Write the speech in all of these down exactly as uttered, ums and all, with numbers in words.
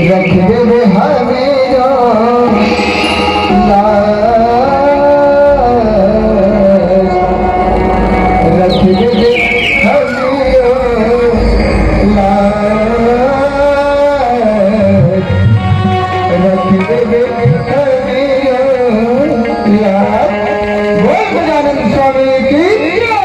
रख देबे हमें जो लाज, रख देबे हमें जो लाज, रख देबे हमें जो लाज। बोल गजानन स्वामी की जय।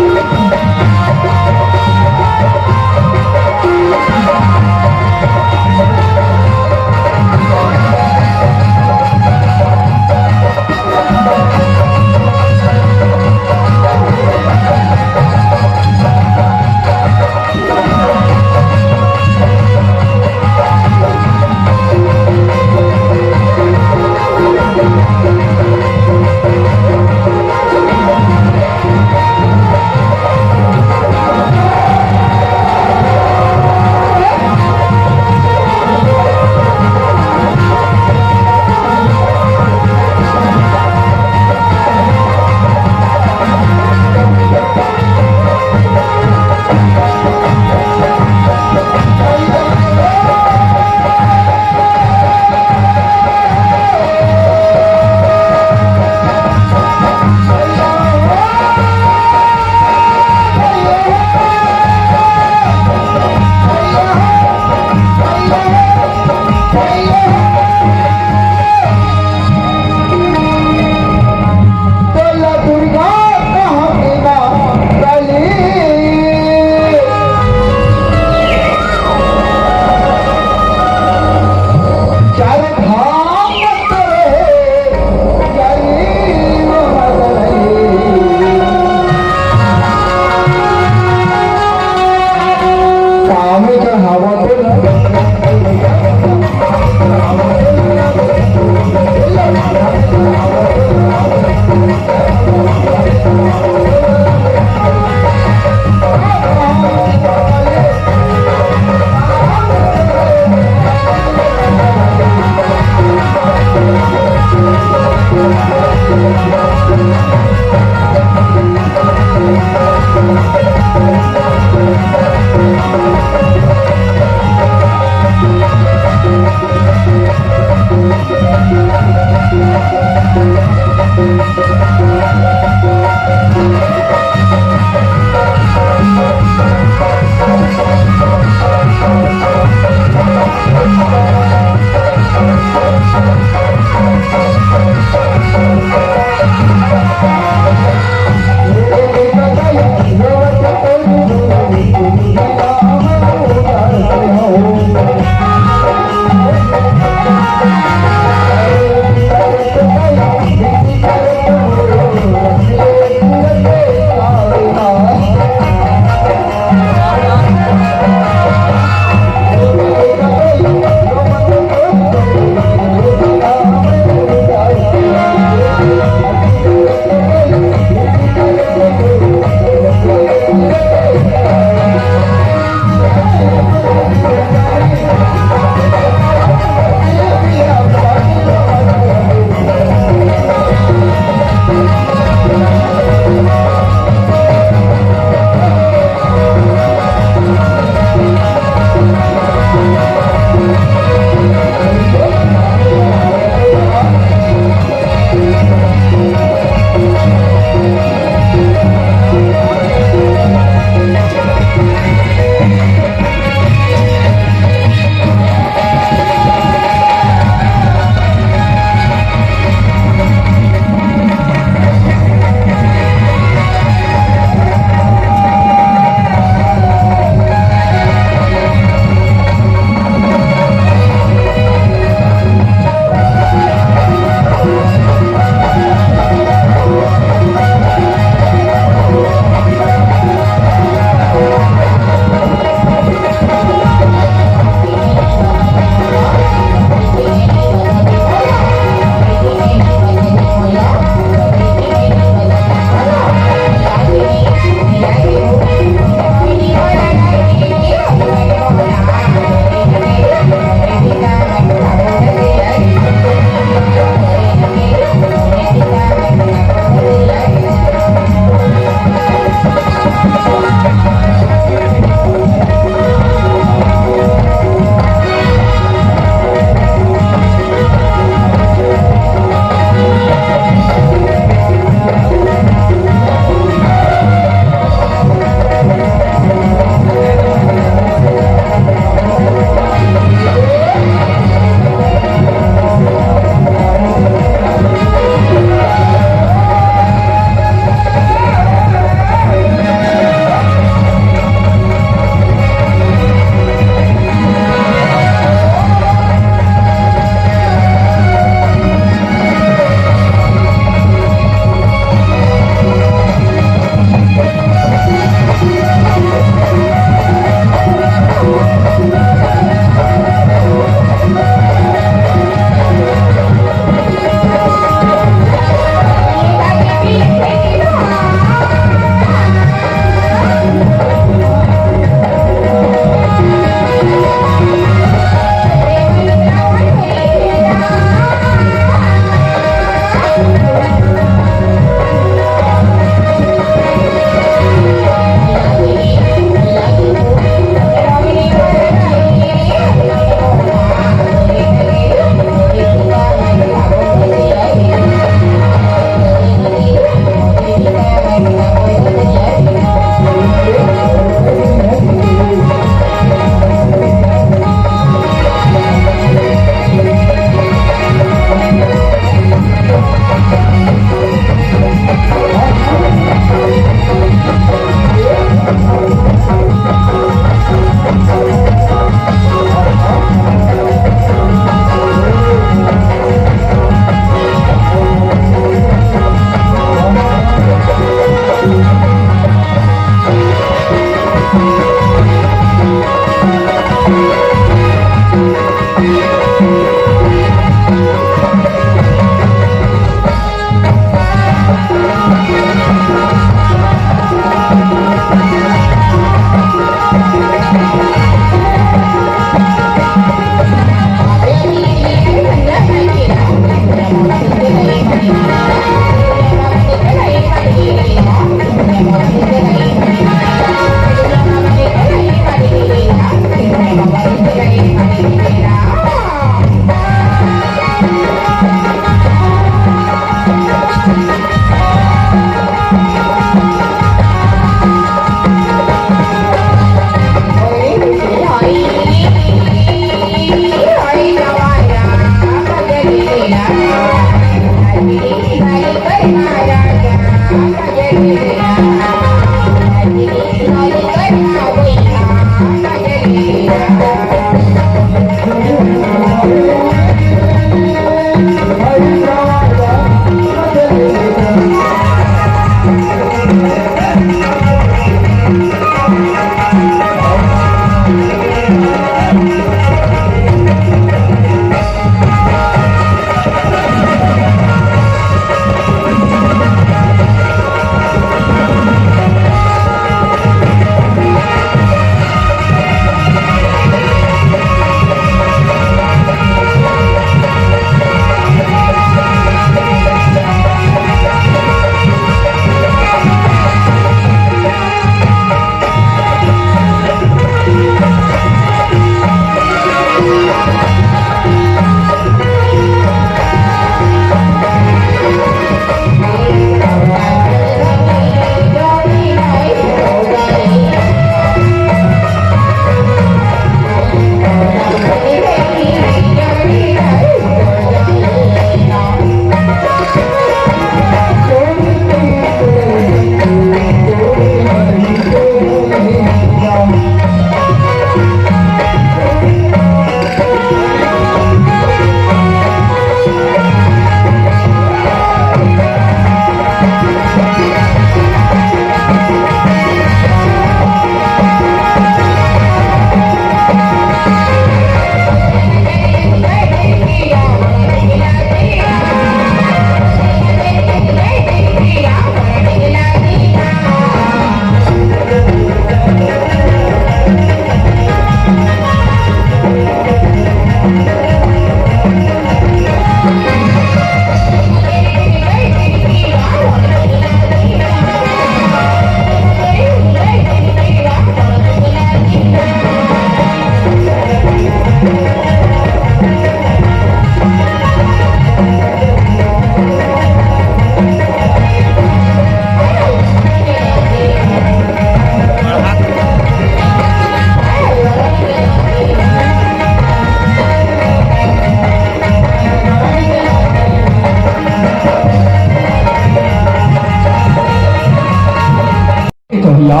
या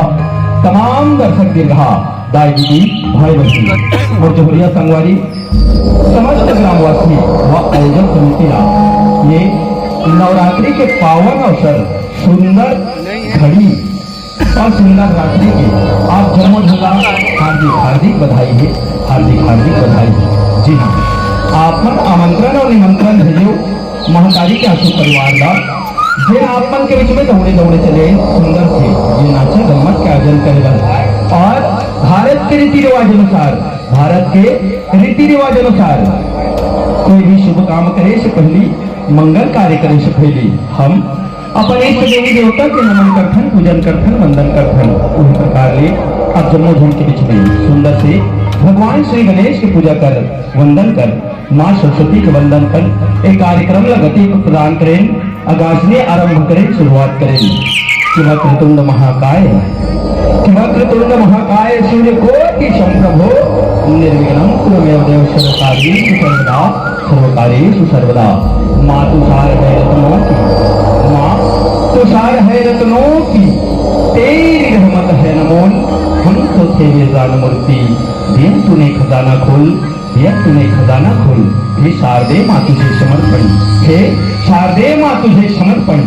तमाम दर्शक दीर्घा, दाई दीदी, भाई बहिनी, मोर जहुरिया संगवारी, समस्त ग्रामवासी व आयोजक समिति ला ये नवरात्रि के पावन अवसर, सुंदर घड़ी और सुंदर रात्रि के आप जम्मो झन ला हार्दिक, हार्दिक बधाई हे, हार्दिक, हार्दिक बधाई हे। जी हाँ, आप मन आमंत्रण और निमंत्रण भेजो महतारी के आंसू परिवार ला, जे आप मन के बीच में दौड़े दौड़े चले सुंदर से, ये नाचा गम्मत के आयोजन करे बर। और भारत के रीति रिवाज अनुसार, भारत के रीति रिवाज अनुसार कोई भी शुभ काम करे से पहली, मंगल कार्य करे से पहली हम अपन इष्ट देवी देवता के नमन करथन, पूजन करथन, वंदन करथन। उही प्रकार ले आप जम्मो झन के बीच में सुंदर से भगवान श्री गणेश के पूजा कर, वंदन कर, माँ सरस्वती के वंदन कर ए कार्यक्रम ला गति प्रदान करेन, अगाजने आरंभ करेन, शुरुआत करेन। कि वक्रतुंड महाकाय, कि वक्रतुंड महाकाय सूर्य कोटि संप्रभो, निर्विघ्नं कुरु मे देव सर्वकार्येषु सर्वदा, सर्वकार्येषु सर्वदा। माँ तू सार है रत्नों की, माँ तू सार है रत्नों की, तेरी रहमत है नमून, हम तो तेरे जान मूर्ति, दिया तूने खजाना खोल, दिया तूने खजाना खोल, हे शारदे माँ तुझे समर्पण, हे शारदे माँ तुझे समर्पण,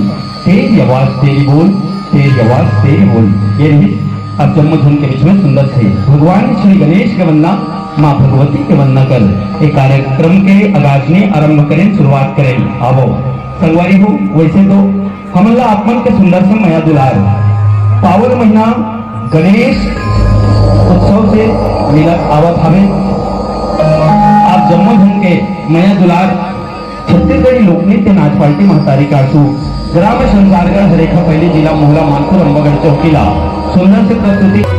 तेरी आवाज तेरी बोल, तेरी आवाज तेरी बोल। ये रही अब जम्मो झन के बीच में सुंदर से भगवान श्री गणेश के वंदना, माँ भगवती के वंदना कर ए कार्यक्रम के अगाजने आरंभ करें, शुरुआत करें। आवो संगवारी हो, वैसे तो हमन ला आप मन के सुंदर से मया दुलार, पावन महीना गणेश उत्सव से मिलत आवत हवे। आप जम्मो झन के मया दुलार छत्तीसगढ़ी लोकनृत्य नाच पार्टी महतारी कासू, ग्राम संसारगढ़, हरेखा पैली, जिला मोहला, मानपुर अम्बागढ़ चौकी ला सुंदर से प्रस्तुति।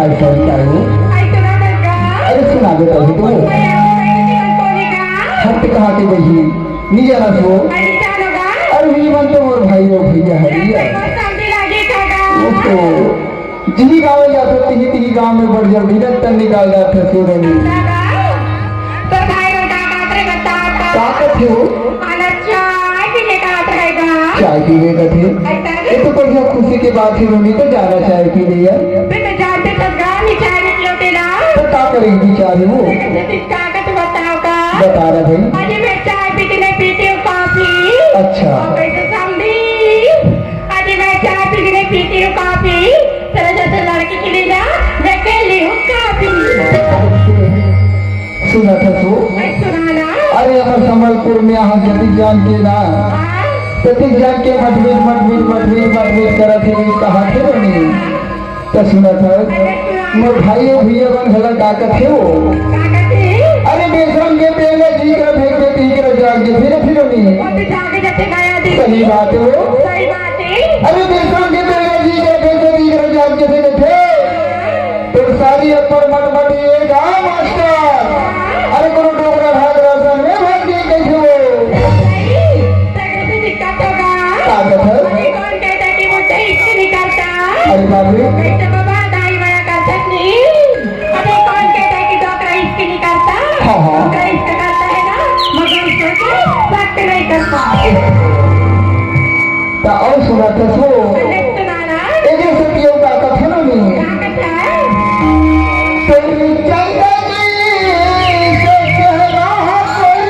अरे सॉरी, का हो? आई तो ना बलगा। अरे सुना दे तो तू। मैं आपको नहीं जानती, कौन है का? हम तो कहाँ के बही? नहीं जाना सो। अरे जानो का? अरे ये मन तो मोर भाई हो भैया है ये भैया। बस समझी लागे का का? वो तो जिही गाँव में जाते तिही तिही गाँव में बड़ जल्दी रक्त निकाल जाते सूरज। दादा, तो भाई हो का बात रे बता का? का कथे हो? अरे चाय पीने का बात रहेगा। चाय पीने का थे? ऐसा ये तो बढ़िया खुशी की बात है, रोनी तो जाना चाय पीने यार। मैं तो जानते तो गाँव में चाय नहीं पियोते ना। तो का करेगी बेचारी वो? कैसे दिखा का तो बताओ का? बता रहा भाई। अरे मैं चाय पीती नहीं पीती हूँ कॉफी। अच्छा। और कैसे समझी? अरे मैं चाय पीती नहीं पीती हूँ कॉफी। तेरे जैसे लड़की के लिए ना मैं अकेली हूँ कॉफी। सुना था तू? मैं सुनाना। अरे हमर संबलपुर में यहाँ जतिक जान के ना, हाँ। जतिक जान के मटमिट मटमिट मटमिट मटमिट करत हे, कहा थे रोनी? त सुनत हस, मोर भाई अउ भैया मन घला का कथे वो? का कथे? अरे बेशरम के पेड़ में जी कर फेंक दे, ती कर जाग जे फिर फिर नहीं। वो तो जागे जते गया दी। सही बात है वो। सही बात है। अरे बेशरम के पेड़ में जी कर फेंक दे, ती कर जाग जे फिर फिर। तोर सारी अब्बड़ मटमटी ए गा मास्टर। अरे कोनो डोकरा भाग रासन में भाग गई कैसे वो? नहीं, तगड़े से दिक्कत होगा। का कथे? अरे कौन कहता कि मुझसे इश्क नहीं करता? अरे बाप रे। कैसे बाबा दाई माया करता नहीं? अरे कौन कहता कि डोकरा इश्क नहीं करता? हाँ, हाँ। डोकरा इश्क करता है ना, मगर उसको के वक्त नहीं करता। त अउ सुना था सो। अरे सुनाना। एके से पियो का कथे नहीं। का कथा? तेरी चंदनी से चेहरा कोई।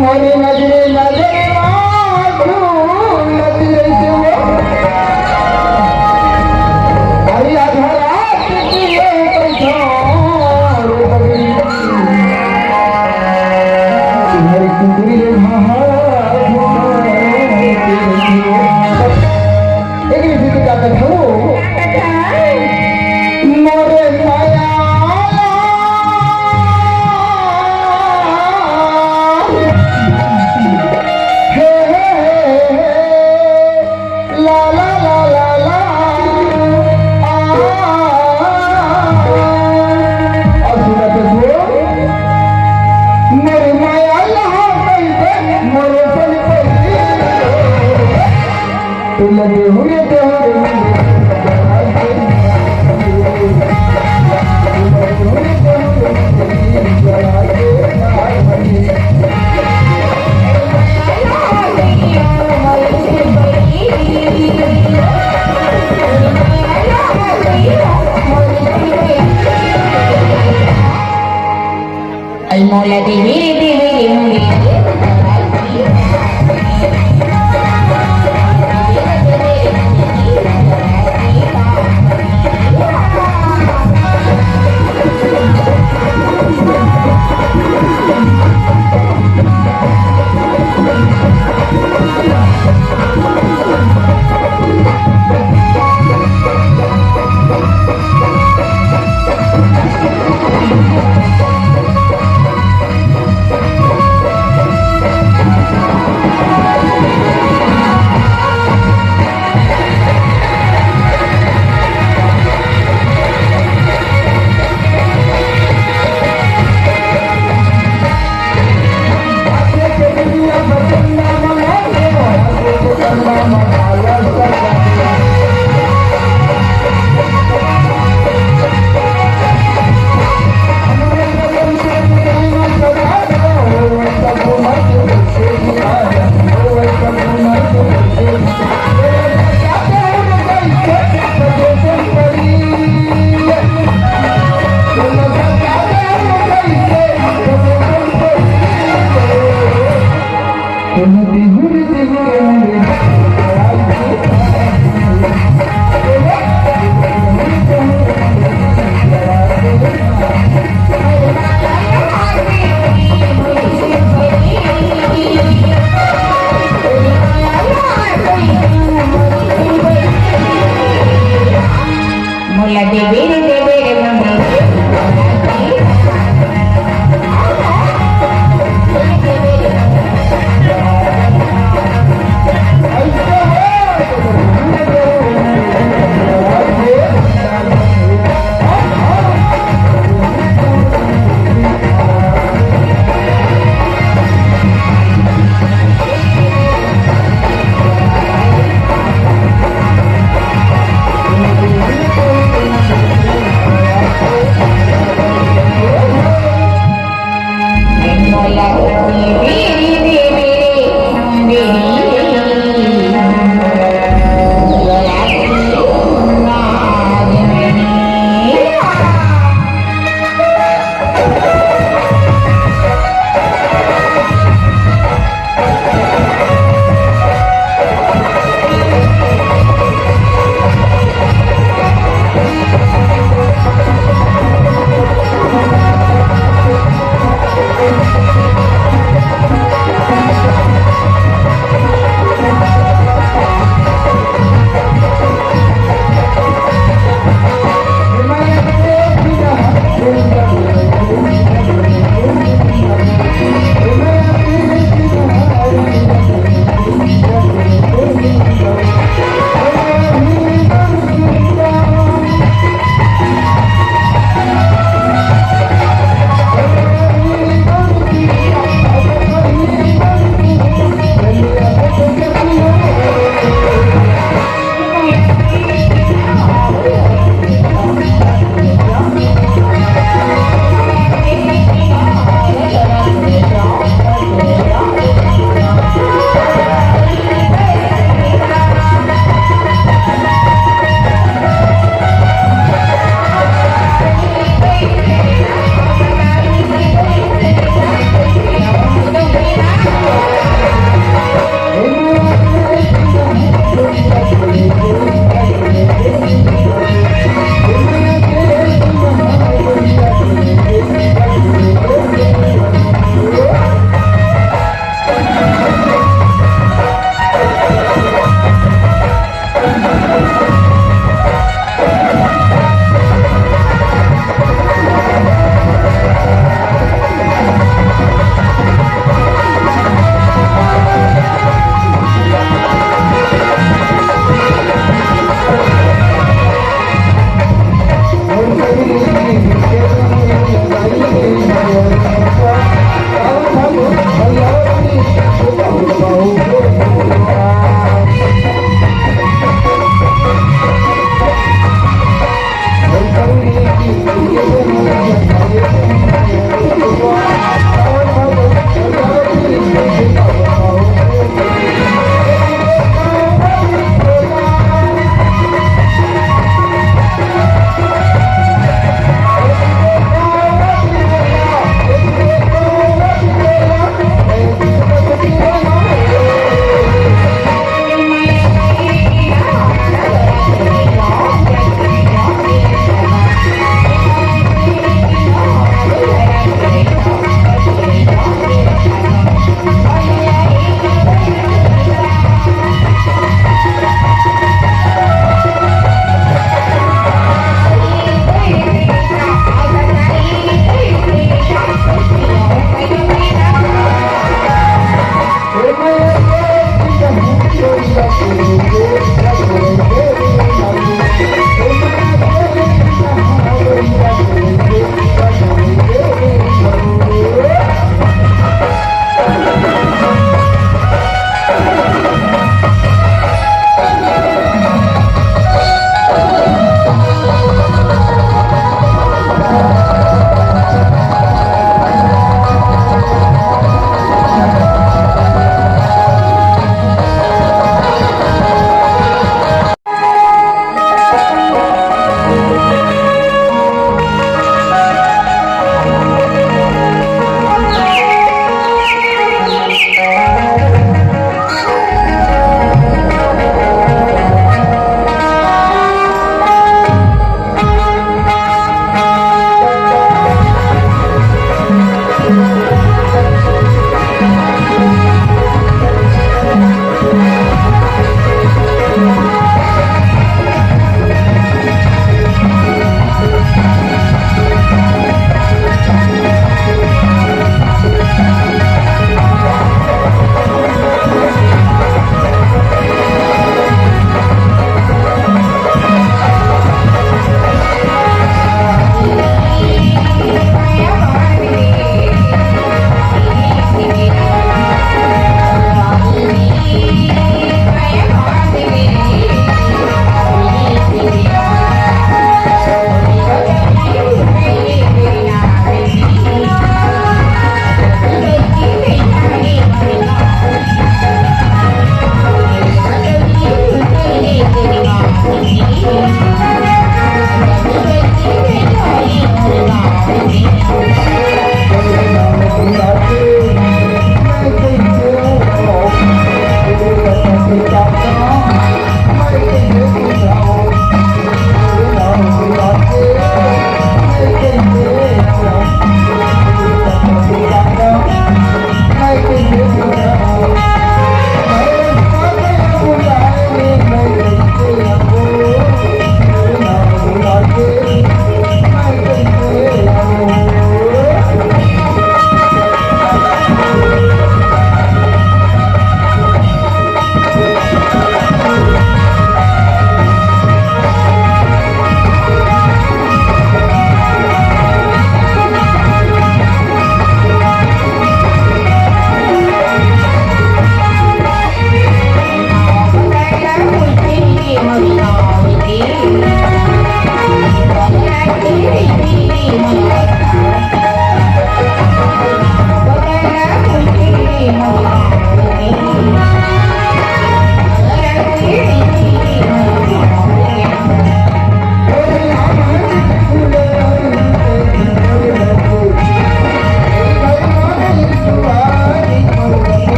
मोरी नजरे नजर आँखों लग रही से वो। अरे आधा रात की ये बैठा रे पगली। तुम्हारी कुंदरी रे महाराज। एक मिनट, का कथा हो? मोरे माया। हे, हे, हे, हे। ला, ला, ला, ला, ला। आ, आ, आ। और सुना तो सुन। मोरे माया लहा कैसे, मोरे सन कैसे। तू लगे हुए तो आई मोला देवी रे देवी रे मुंगे। मोला देवे रे, देवे रे, मम्मी।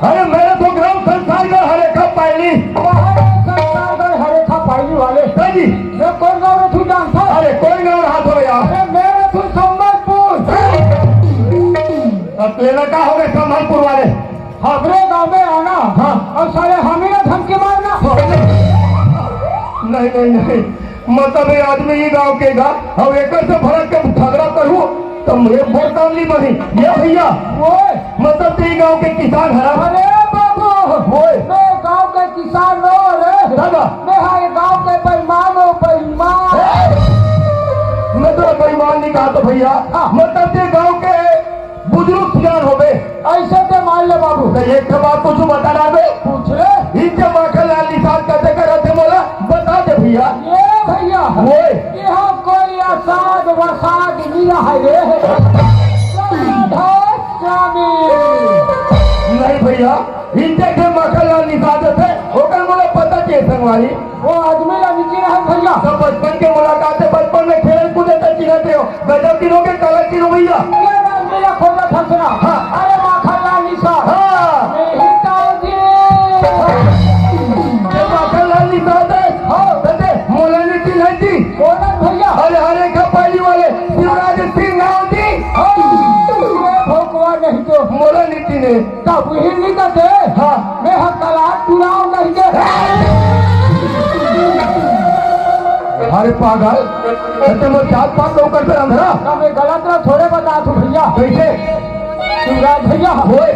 अरे मेरे तो ग्राम संसारगढ़ हरेखा पायली। महाराज संसारगढ़ हरेखा पायली वाले। हाँ जी। मैं कोन गाँव रथू जानथो? अरे कोन गाँव रहा थो यार? अरे मैं रथू संबलपुर। अब लेना का हो गए संबलपुर वाले? हमरे गाँव में आना। हाँ। अउ साले हमी ला धमकी मारना। नहीं, नहीं, नहीं। मतलब ये आदमी ये गाँव के गा, अउ एकर से भड़क के झगड़ा करूँ, तो मैं बोलता नहीं बनी। ये भैया, ओए। मतलब ते गाँव के किसान हरा। अरे बाबू, ओए। मैं गाँव के किसान नो रे। दादा। मैं हाँ ये गाँव के बेईमान हो, बेईमान। मैं तो बेईमान नहीं कहा तो भैया, हाँ। मतलब ते गाँव के बुजुर्ग सियान होबे। ऐसे ते मान ले बाबू। तो एक ठो बात पूछू, बता डालबे। पूछ ले। इनके माखन लाल निषाद कैसे करत हे मोला बता दे भैया। ये भैया। ओए। यहाँ कोई असाध वसाध नहीं रहा रे। राधा स्वामी। नहीं भैया, इनके के माखन लाल निषाद थे, ओकर मोला पता के संगवारी। वो आदमी ला नहीं चिन्हे भैया। सब बचपन के मुलाकात है, बचपन में खेल कूदे त चिन्हत हो। गजब चिन्हो के काला चिन्हो भैया। ये आदमी ला खोजा था सुना। हाँ। अरे माखन लाल निषाद। हाँ। यही ताऊ जी। ये माखन लाल निषाद है। हाँ। बेटे, मोला नहीं चिन्हे जी। कौन है भैया? अरे हरेखा पायली वाले शिवराज सिंह नाव जी। हाँ। ये भोकवा नहीं तो। मोला नहीं चिन्हे। तब वही नहीं कहते। हाँ। मैं हर तलाक चुनाव नहीं के। अरे पागल, ते मोर जात पात नौकर पे अंधरा। तब मैं गलत ना थोड़े बता तू भैया। कैसे? शिवराज भैया। ओए।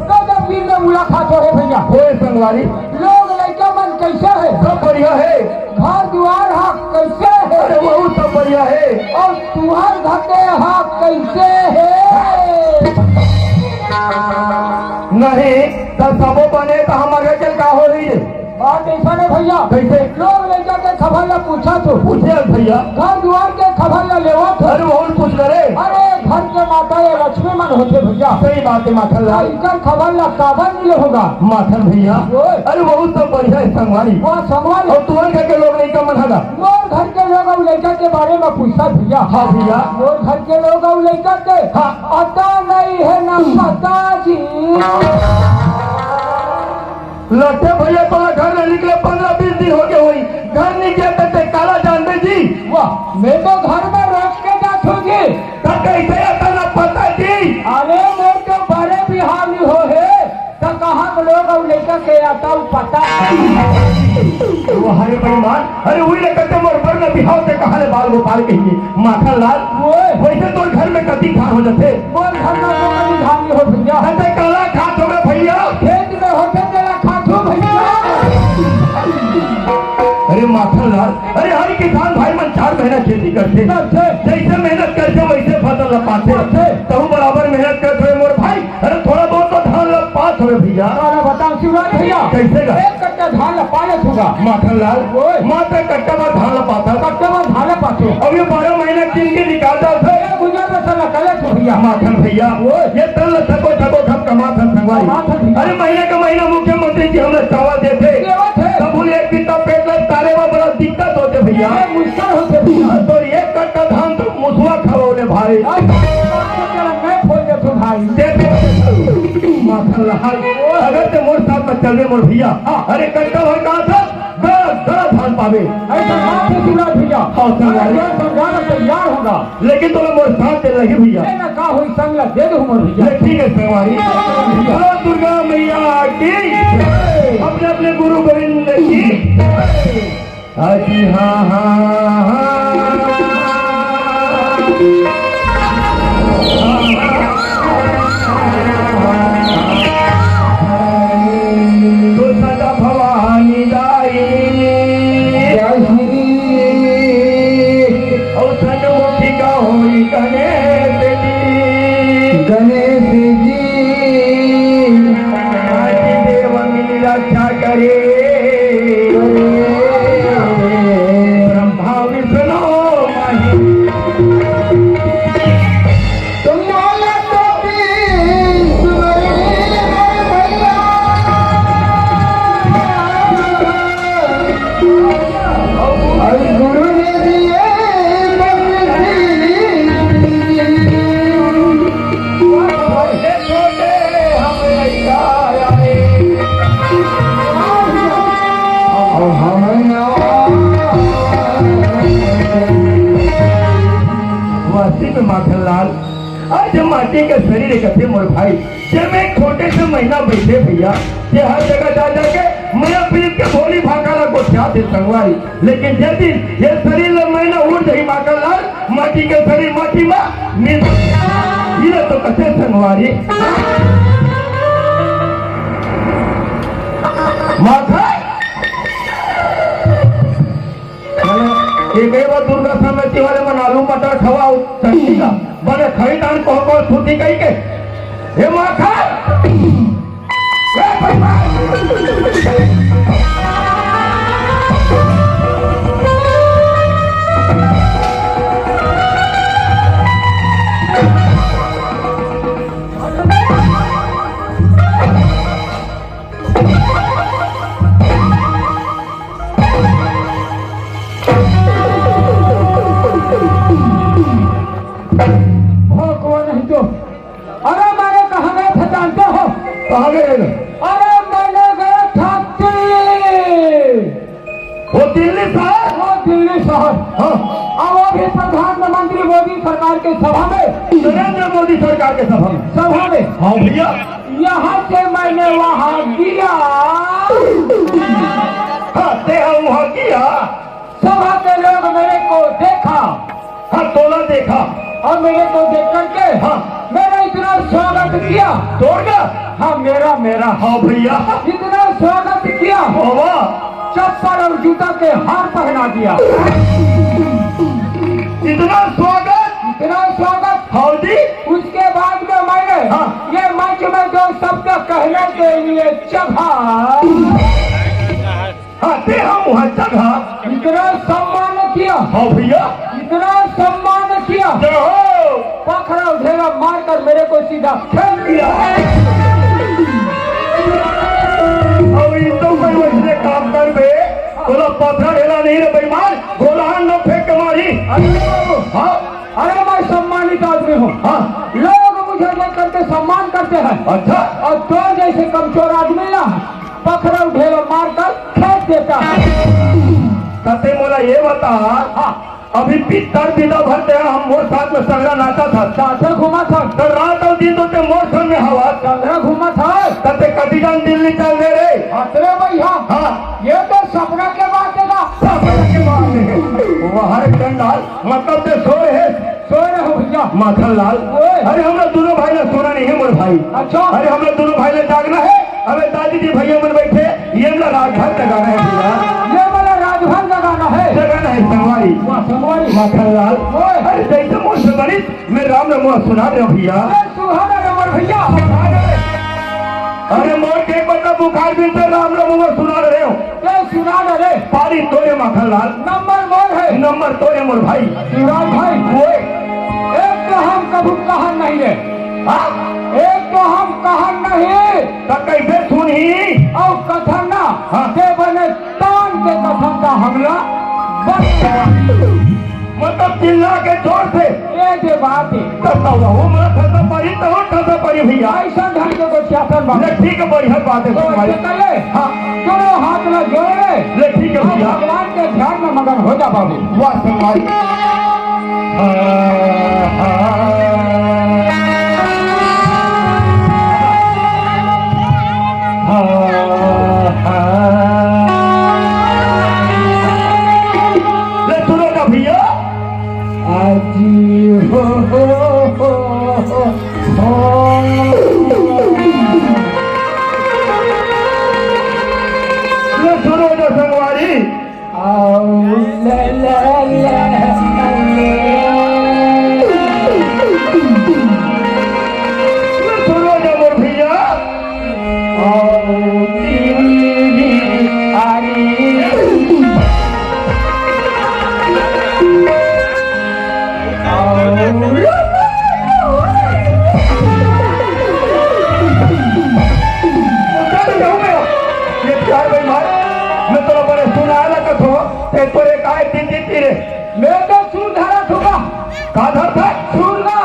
कदम दिन में मुलाकात हो है भैया। ओए संगवारी। लोग लइका मन कैसे है? सब बढ़िया है। घर दुआर हा कैसे है? अरे वहू सब बढ़िया है। अउ तुहर घर के हा कैसे है? नहीं, त सबो बने त हमर घर के का होही रे? बात ऐसा नहीं भैया। कैसे? लोग लइका के खबर ला पूछा तो। पूछे भैया। घर दुआर के खबर ला लेवा तो। अरे वहू पूछ ले रे। अरे घर के माता ये लक्ष्मी मन होथे भैया। सही बात है माखन लाल। इनकर खबर ला काबर नहीं होगा? माखन भैया। ओए। अरे वहू सब बढ़िया है संगवारी। वाह संगवारी। अउ तुहर घर के लोग लइका मन हगा? मोर घर के लोग अउ लइका के बारे में पूछा भैया। हाँ भैया। मोर घर के लोग अउ लइका के हाँ। अता नहीं है ना पता जी। लट्टे भैया तोला घर ले निकले पंद्रह बीस दिन हो गए होही। घर नहीं गया ते काला जानबे जी। वाह, मैं तो घर में रख के जाथू जी। त कैसे अता ना पता जी? अरे मोर तो बड़े बिहाव नहीं हो है। त कहाँ के लोग अउ लइका के अता पता। वो हरे बेईमान, अरे वही ले कहते मोर बर न बिहाव ते कहाँ ले बाल गोपाल कहिए। माखन लाल, ओए। वैसे तोर घर में कति खान हो जाथे? मोर घर में तो कभी खान नहीं हो भैया। अरे काला खात होबे भैया। खेत में होथे तेला खाथू भैया। अरे माखन लाल, अरे हर किसान भाई मन चार महीना खेती करथे। करथे। जैसे मेहनत करथे वैसे फसल ला पाथे। पाथे। तहू बराबर मेहनत करत होबे मोर भाई। अरे थोड़ा बहुत तो धान ला पात होबे भैया। अरे बताओ शिवराज भैया। कैसे का? एक कट्टा धान ला पा लेथू गा। माखन लाल, ओए। मात्र कट्टा मा धान ला पाता। कट्टा मा धान ला पाथू। अब ये बारह महीना किन के निकाल डालथे। ये गुजर बसर ला कर लेथू भैया। माखन भैया, ओए। ये तन ला थको थको हम कमात हन संगवारी। कमात हन भैया। अरे महीना का महीना मुख्यमंत्री जी हमला चावल देथे। देवत है। तब बोले एक बित्ता पेट ला तारे मा बड़ा दिक्कत होथे भैया। ये मुश्किल होथे भैया। तो एक कट्टा धान तो मुसवा खवाओ ले भाई। अब मैं फोड़ देथू भाई। दे दे। माखन लाल, अगर ते मोर साथ में चलबे मोर भैया, हाँ। अरे कट्टा भर कहा था, दस, दस धान पावे। ऐसा बात है शिवराज भैया। हाँ, संगवारी। मैं समझाना तैयार होगा। लेकिन तोला मोर साथ दे रही भैया। ए ना का होई संग ला दे दो मोर भैया। ले ठीक है संगवारी। बोलो दुर्गा मैया की। अपने अपने गुरु गोविंद की। अजी हाँ, हाँ, हाँ, हाँ। तो सदा भवानी दाई। जय श्री। और सन्मुखी का होई गणेश जी। गणेश जी। आदि देव मिल रक्षा करे। ब्रह्मा विष्णु महेश। तुम बोलो माखन लाल, आज माटी के शरीर कथे मोर भाई, जेमे एक छोटे से मैना बइठे भइया, जे हर जगह जा जाके मया पीरित के बोली भाखा ला गोठियाथे संगवारी। लेकिन जे दिन ये शरीर ला मैना उड़ जाही माखन लाल, माटी के शरीर माटी मा मिल जाही। ये तो कथे संगवारी। माखन, एक ही बार दुर्गा समिति वाले मन आलू मटर खवाओ, चटनी का, बने खाई दान को, को फूटी कही के। हे माखन! हे भगवान! भगवान नहीं तो। अरे, मैंने कहाँ गए थे जानते हो? कहाँ गए थे? अरे, मैंने गए था दिल्ली। वो दिल्ली शहर? वो दिल्ली शहर। हाँ। और वो भी प्रधानमंत्री मोदी सरकार के सभा में। नरेंद्र मोदी सरकार के सभा में। सभा में। हाँ भइया। यहाँ से मैंने वहाँ गया। हाँ, ते हा वहाँ गया। सभा के लोग मेरे को देखा। हाँ, तोला देखा। और मेरे को देख करके हाँ। मेरा इतना स्वागत किया। तोर का? हाँ, मेरा, मेरा। हाँ भइया। इतना स्वागत किया। वाह, वाह। चप्पल और जूता के हार पहना दिया। इतना स्वागत? इतना स्वागत। हाँ जी। उसके बाद में मैंने हाँ। ये मंच में जो शब्द कहने के लिए जगह हाँ, ते हा वहाँ जगह। इतना सम्मान किया। हाँ भइया। इतना सम्मान किया। जय हो। पथरा ढेला मारकर मेरे को सीधा फेंक दिया। अब ई तो कोई वैसने काम करबे, तोला पथरा ढेला नहीं रे बेईमान, गोलहान न फेंक के मारी। अरे बाबू, हाँ। अरे मैं सम्मानित आदमी हूँ। हाँ। लोग मुझे देख करके सम्मान करते हैं। अच्छा। और तोर जैसे कमजोर आदमी ना पथरा ढेला मारकर फेंक देता है। त ते मोला ये बता, हाँ। अभी पितर बिदा भर ते हम मोर साथ में संगरा नाचा था। साथे घूमा था। त रात और दिन तो ते मोर संग में हवा। संगरा घूमा था। त ते कति जान दिल्ली चल दे रे। अतरे भइया। हाँ। ये तो सपना के बात है ना। सपना के बात है। वो हर कंडाल, मतलब ते सोए है। सोए रहो भइया। माखन लाल। ओए। अरे हमरा दोनों भाई ला सोना नहीं है मोर भाई। अच्छा। अरे हमरा दोनों भाई ला जागना है। अबे दादी जी भइया मन बइठे, ये वाला राजभर जगाना है भइया। ये वाला राजभर जगाना है। जगाना है संगवारी। वाह, संगवारी। माखन लाल। ओए। अरे जैसे मोर से बनिस, मैं राम रमुआ सुना रहे हूँ भइया। ए, सुहाना रमन भइया। अरे मोर के बता बुखार बिन से राम रमुआ सुना रहे हो। ए, सुना रहे। पारी तोरे माखन लाल। नंबर मोर है। नंबर तोरे मोर भाई। शिवराज भाई। ओए। एक तो हम कभू कहन नहीं है। हाँ? एक तो हम कहन नहीं। त कैसे सुनही? और कथन ना, हाँ। ते बने तान के कथन का हमला बंद। मतलब चिल्ला के जोर से। ए दे बात है। त, त वहू में ठसा पड़ी, त वो ठसा पड़ी भइया। ऐसा ढंग से तो शासन बात। ले ठीक है, बढ़िया बात है, तो संगवारी। ऐसे कर ले। हाँ। दोनों हाथ में जोड़ ले। ले ठीक है और भइया। भगवान के ध्यान में मगन हो जा बाबू। वाह संगवारी। ले सुनो ना भइया। आज हो, हो, हो, हो, हो। ले सुनो ना संगवारी। आओ, ले, ले, ले, ले। सुनो ना मोर भइया। आओ, तेरी आरी। आओ, ले। ये प्यार बेईमान, मैं तोला बड़े सुनाए ला कथो, ते तोरे काय दीदी तीरे। मैं तो सुर धरा थूका। का धरथा? सुर का।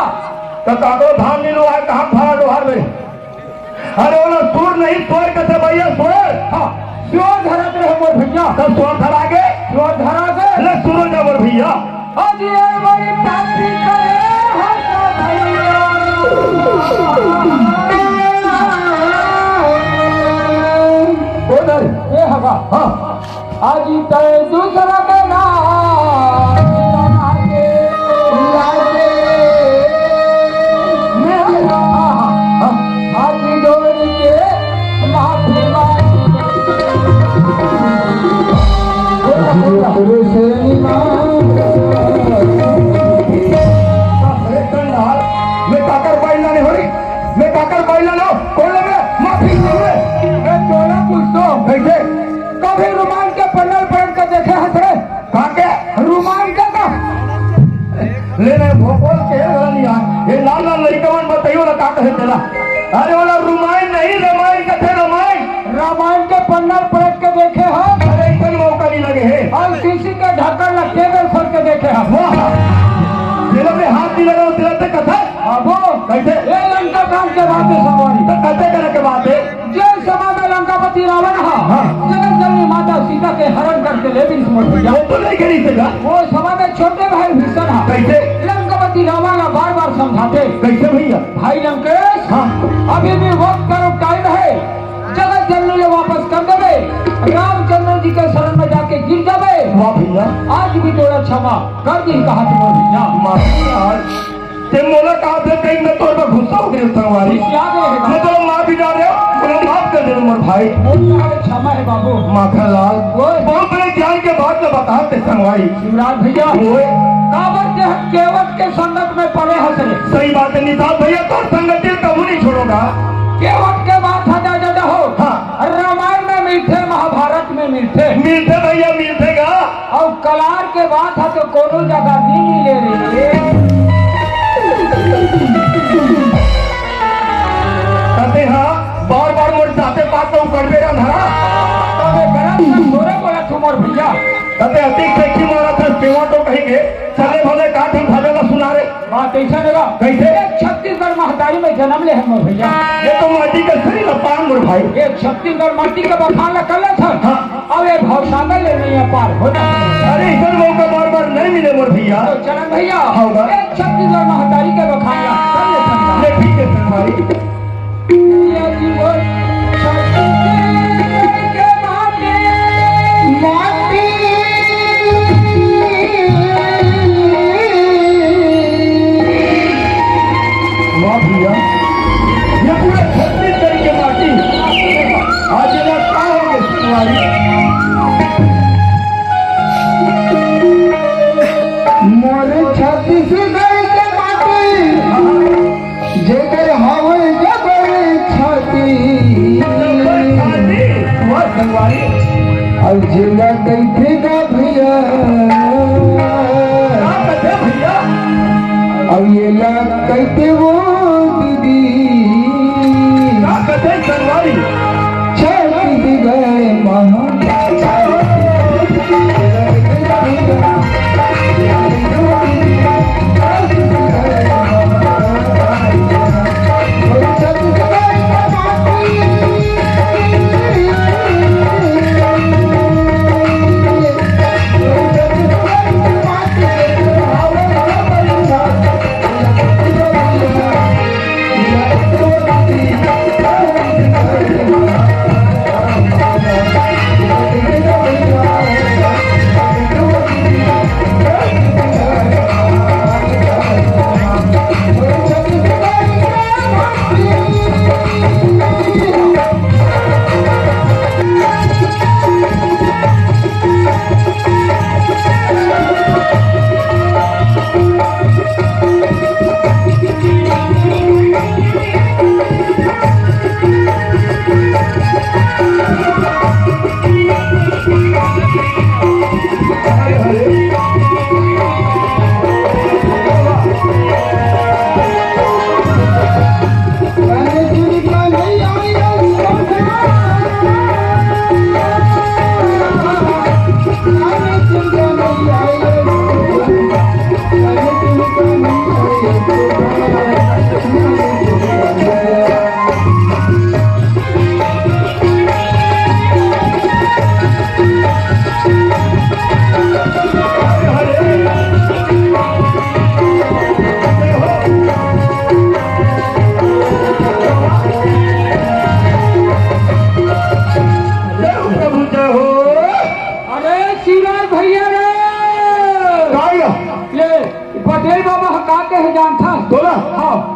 तो काको धान नी लुहाय, कहाँ भाड़ा डोहार में? अरे ओला सुर नहीं, स्वर कथे भइया, स्वर। हाँ, स्वर धरत रहे मोर भइया। तो स्वर धरा गे? स्वर धरा गे। ले सुरो जा मोर भइया। आज ये बड़ी पार्टी करे, हाँ। उधर। ए हगा। हाँ। आज तय दूसरा के नाम लागे। मैं हाथ जोड़ के माफी मांगी। अरे कंगाल, मैं काकर बाइला नहीं हो रही, मैं काकर बाइला ना, कौन लग रहा? माफी मांग रहे। ए, टोला कुछ तो। कैसे? कभी रुमाल के पन्ना पलट के देखे हंस रहे? काके? रुमाल के का? ले रहे भोपाल के वाला नहीं यार। ये लाल लाल लड़का मन बताइयो ना का कहे तेला। अरे वाला रुमाल नहीं, रामायण का थे रामायण। रामायण के पन्ना पलट के देखे हम। अरे, इतना मौका नहीं लगे है। और किसी के ढक्कन ला टेबल खोल के देखे हम। वाह। तेरा पे हाथ नहीं लगा, तेरा पे कथा। बाबू, कैसे? ये लंका कांड के बात है, सवारी। तो कैसे करे के बात है? जे समय में लंकापति रावण हा, हाँ। जगत जननी माता सीता के हरण करके ले भी समझ गया। वो तो नहीं करी सका। वो समय में छोटे भाई भीषण हा। कैसे? लंकापति रावण ला बार बार समझाते। कैसे भैया? भाई लंकेश, हाँ। अभी भी वक्त करो, टाइम है, जगत जननी ले वापस कर देवे, रामचंद्र जी के शरण में जाके गिर जावे। वाह भैया। आज भी तोरा क्षमा कर दी, कहा तुम्हारे भैया। महाराज, ते मोला कहा थे कहीं मैं तोर पर गुस्सा हो गया संगवारी। क्या गए है? मैं तो मार भी डाल रहे, उन्हें माफ कर दे मोर भाई। वो तुम्हारे क्षमा है बाबू। माखन लाल, ओए। बहुत बड़े ज्ञान के बात में बता दे संगवारी। शिवराज भैया, ओए। काबर के हम केवट के संगत में पड़े हंस रहे। सही बात है निषाद भैया, तो संगति कबू नहीं छोड़ोगा। केवट के बात हटा जाता हो। हाँ। रामायण में मिलते, महाभारत में मिलते। मिलते भैया, मिलते गा। और कलार के बात है तो कोनो जगह नहीं मिले रे। अबे हाँ, बार बार मोर जाते बात तो करबे रहा धरा। अबे गलत ना छोरे बोला तू मोर भैया। अबे अतिक देखी मारा था सेवा तो कहेंगे। चले भले काट हम भले ना सुना रे। बात ऐसा लगा। कैसे? एक छत्तीसगढ़ महतारी में जन्म ले है मोर भैया। ये तो माटी का शरीर अपान मोर भाई। ये छत्तीसगढ़ माटी का बखान ला कर ले था। हाँ। अब ये भाव सागर ले नहीं है पार होता। अरे इधर मौका बार बार नहीं मिले मोर भैया। तो चलन भैया। होगा। एक छत्तीसगढ़ महतारी के बखान ला कर ले था। ले ठीक है संगवारी। ये जीवन छत्तीसगढ़ के माटी। माटी। वाह भैया, ये पूरे छत्तीसगढ़ के माटी। आज ये बात का हो गई तुम्हारी? मोर छत्तीसगढ़ के माटी, जेकर हवे जबर छाती। वाह संगवारी। अउ जेला कहिथे गा भैया। का कथे भैया? अउ येला कहिथे वो दीदी। का कथे संगवारी? छत्तीसगढ़ महा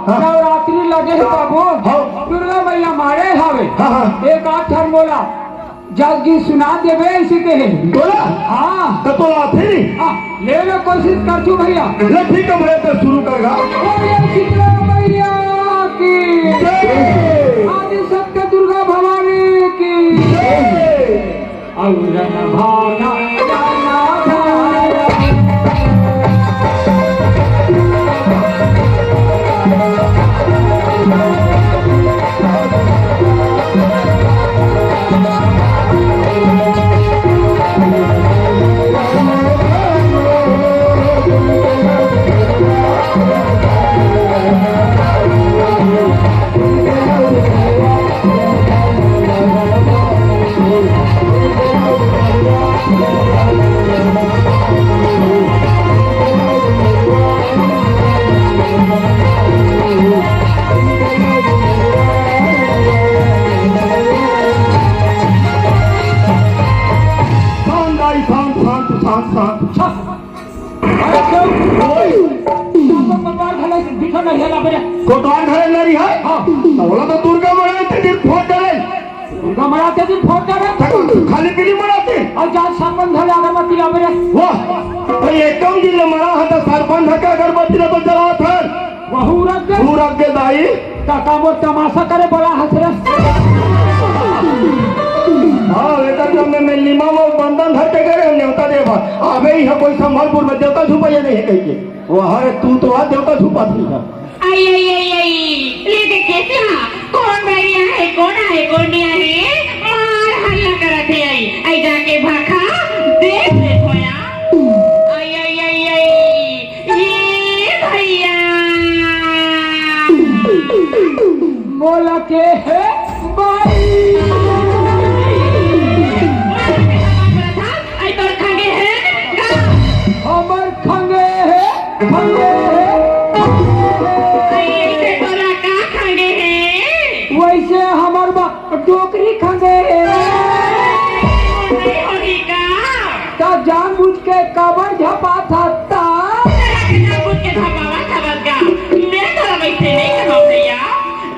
हाँ। नवरात्रि लगे हे बाबू। हाँ। दुर्गा मैया मारे हवे। हाँ, हाँ। एक आध ठन मोला जस गीत सुना देबे, अइसे कहे। तोला? हाँ। त तोला आथे नहीं? हाँ, ले ले, कोशिश करथंव भैया। ले ठीक हे भैया, त शुरू कर गा। बोलिए शीतला मैया की। जय। आदि शक्ति दुर्गा भवानी की। जय। अउ रंग भावना, रंग भावना। शांत आई, शांत, शांत, शांत, शांत। अरे, क्यों? ओए। कोटवार घरे नहीं है ना मेरे? कोटवार घरे नहीं है? हाँ। तो बोला तो दुर्गा मारा इतने दिन फोन करे। दुर्गा मारा इतने दिन फोन करे। खाली पीली मारा थे। अउ जा सरपंच घरे अगरबत्ती ला मेरे। वाह। भाई, एकदम दिन ले मारा है तो सरपंच के अगरबत्ती ला तो जलावत है। वहू रख दे। वहू रख दे दाई। काका मोर तमाशा करे बोला हंस रे। हाँ, एकर जब मैं, मैं नीमा में बंदन धर के गए, नेवता देवा। अबे, यहाँ कोई संबलपुर में देवता छुपाइया नहीं है कहीं के। वो है, तू तो आ देवता छुपा थी ना। आई, आई, आई, आई। ले देखे से हाँ, कोन बइरिया हे, कोन आहे, कोन नइ आहे, मार हल्ला करत हे। आई, आई जाके भाखा, देख ले धोया। आई, आई, आई, आई, ये भैया। मोला के हे भाई। आई तोर खंगे हे का? हमर खंगे हे, खंगे हे, खंगे हे। अइसे तोला का खंगे हे? वइसे हमर बा-, डोकरी खंगे हे। नइ होही का? त जानबूझ के काबर झपात हस त? तेला के जानबूझ के झपावत हवस का? मैं तोला वइसे नइ झपावंव भैया।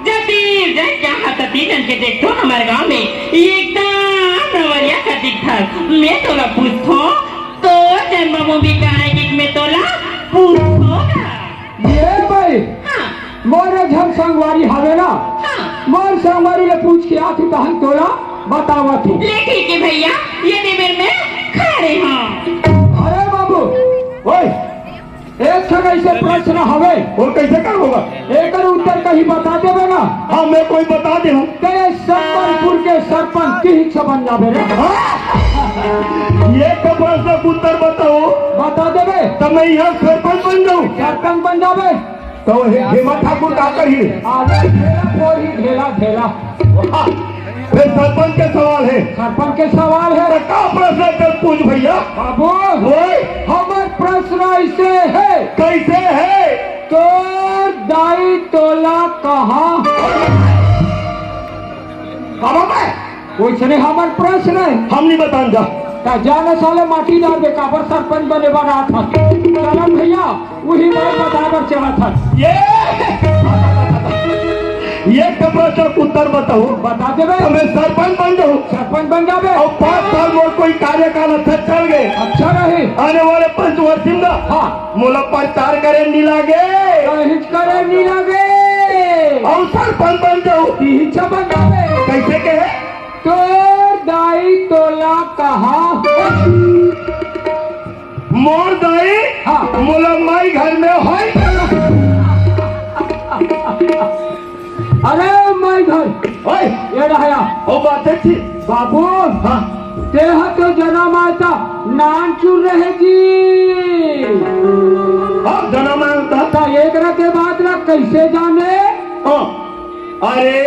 जब तीन जन जाहत तीन जन के देखथों हमर गांव में, एकदम रवरिया कस दिखथस। मैं तोला पूछथों, तोर जन्मभूमि कहाँ हे कि मैं तोला पूछथों का? ये भाई, हाँ। मोर एक झन संगवारी हवे ना, हाँ। मोर संगवारी ले पूछ के आथंव तहन तोला बतावत हंव। ले ठीक हे भैया, ये दे बेर मैं खड़े हंव। अरे बाबू, ओए, एक ठन अइसे प्रश्न हवे। अउ कइसे का होगा? एकर उत्तर कहीं बता देबे ना। हाँ, मैं कोई बता देहूँ। त ये संबलपुर के सरपंच किहिच बन जाबे रे। हाँ? ये तो प्रश्न के उत्तर बताओ। बता देबे। त मैं यहाँ सरपंच बन जाऊँ। सरपंच बन जाबे। त हे-, हेमा ठाकुर का कही? अरे ढेला पोरी, ढेला, ढेला। वाह। फेर सरपंच के सवाल हे। सरपंच के सवाल हे। त का प्रश्न हे तेला पूछ भैया? बाबू, ओए। हमर प्रश्न अइसे हे। कइसे हे? तोर दाई तोला कहा? बाबा मैं। वइसने हमर प्रश्न हे। हम नइ बतान जा। त जा न साले माटी डार दे, काबर सरपंच बने बर आथस। चल भैया, उही मैं बताए बर चाहत हंव। ये, ये तो प्रश्न के उत्तर बताओ। बता देबे। त मैं सरपंच बन जाऊँ। सरपंच बन जाबे। अउ पाँच साल मोर कोई कार्यकाल अच्छा चल गे। अच्छा रही। आने वाले पंचवर्षी में ना, हाँ। मोला प्रचार करे नइ लागे। कहीं करे नइ लागे। अउ सरपंच बन जाऊँ। इही बन जाबे। कइसे के हे? तोर दाई तोला कहा? मोर दाई, हाँ। मोला माई घर में होय। अरे माई घर। ओए। ये रहया। ओ बात हे ठीक। बाबू। हाँ। तेहा तो जनम आय त नानचुन रहे जी। हाँ, जनम आय त। त एकरा के बात ला कइसे जाने? हाँ। अरे,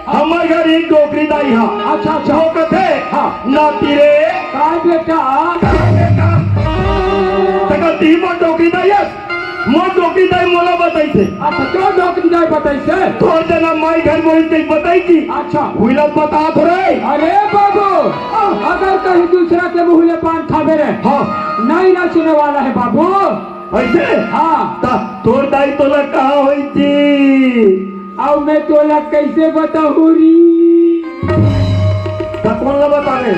हमर घर एक डोकरी दाई हा। अच्छा, अच्छा। वो कथे, हाँ। नाती रे। काय बेटा? काय बेटा? तका ती मोर डोकरी दाई हस? मोर डोकरी दाई मोला बताइसे। अच्छा, तोर डोकरी दाई बताइसे? तोर जनम माई घर मोहित के बताइसे। अच्छा। उहिला बतात रहे। अरे बाबू, अगर कहीं दूसरा के मुँह ले पान खाबे रे, हाँ। नइ नाचने वाला हे बाबू। अइसे? हाँ। त तोर दाई तोला कहाँ होइस? अउ मैं तोला कइसे बताहूँ री? त कोन ला बताबे?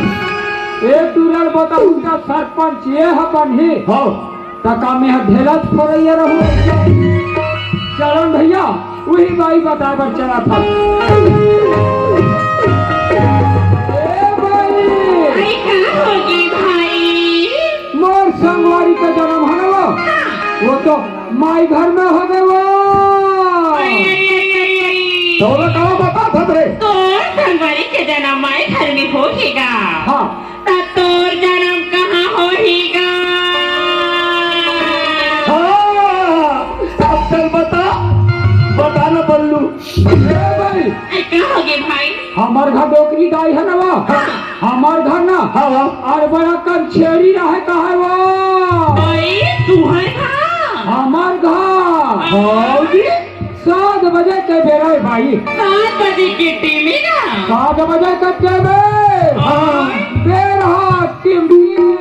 ए टूरा ल बताहूँ त सरपंच ए ह बनही। हाँ। त का मैं ह ढेला फोरइया रहूँ? चलन भइया, उही बाई बताए बर चलत हँव। ए बाई! अरे का होगे भाई? मोर संगवारी के जनम हे ना वो? हाँ। वो तो माई घर में होगे वो। अरे, अरे, अरे, अरे, अरे। तोला का बताथस रे? तोर संगवारी के जनम माई घर में होगे गा। हाँ। त तोर जनम कहाँ होही गा? हाँ, अब चल बता, बता ना बल्लू। ए बाई। का होगे भाई? हमर घर डोकरी दाई हे ना वो? हाँ। हमर घर ना? हाँ, हाँ। अउ बड़ा कन छेरी रहे कहे वो। ओए, तुँहर घर? हमर घर। हाँ जी। सात बजे के बेरा हे बाई। सात बजे के टेमे ना? सात बजे के टेमे। हाँ। बेरा टिम टिम,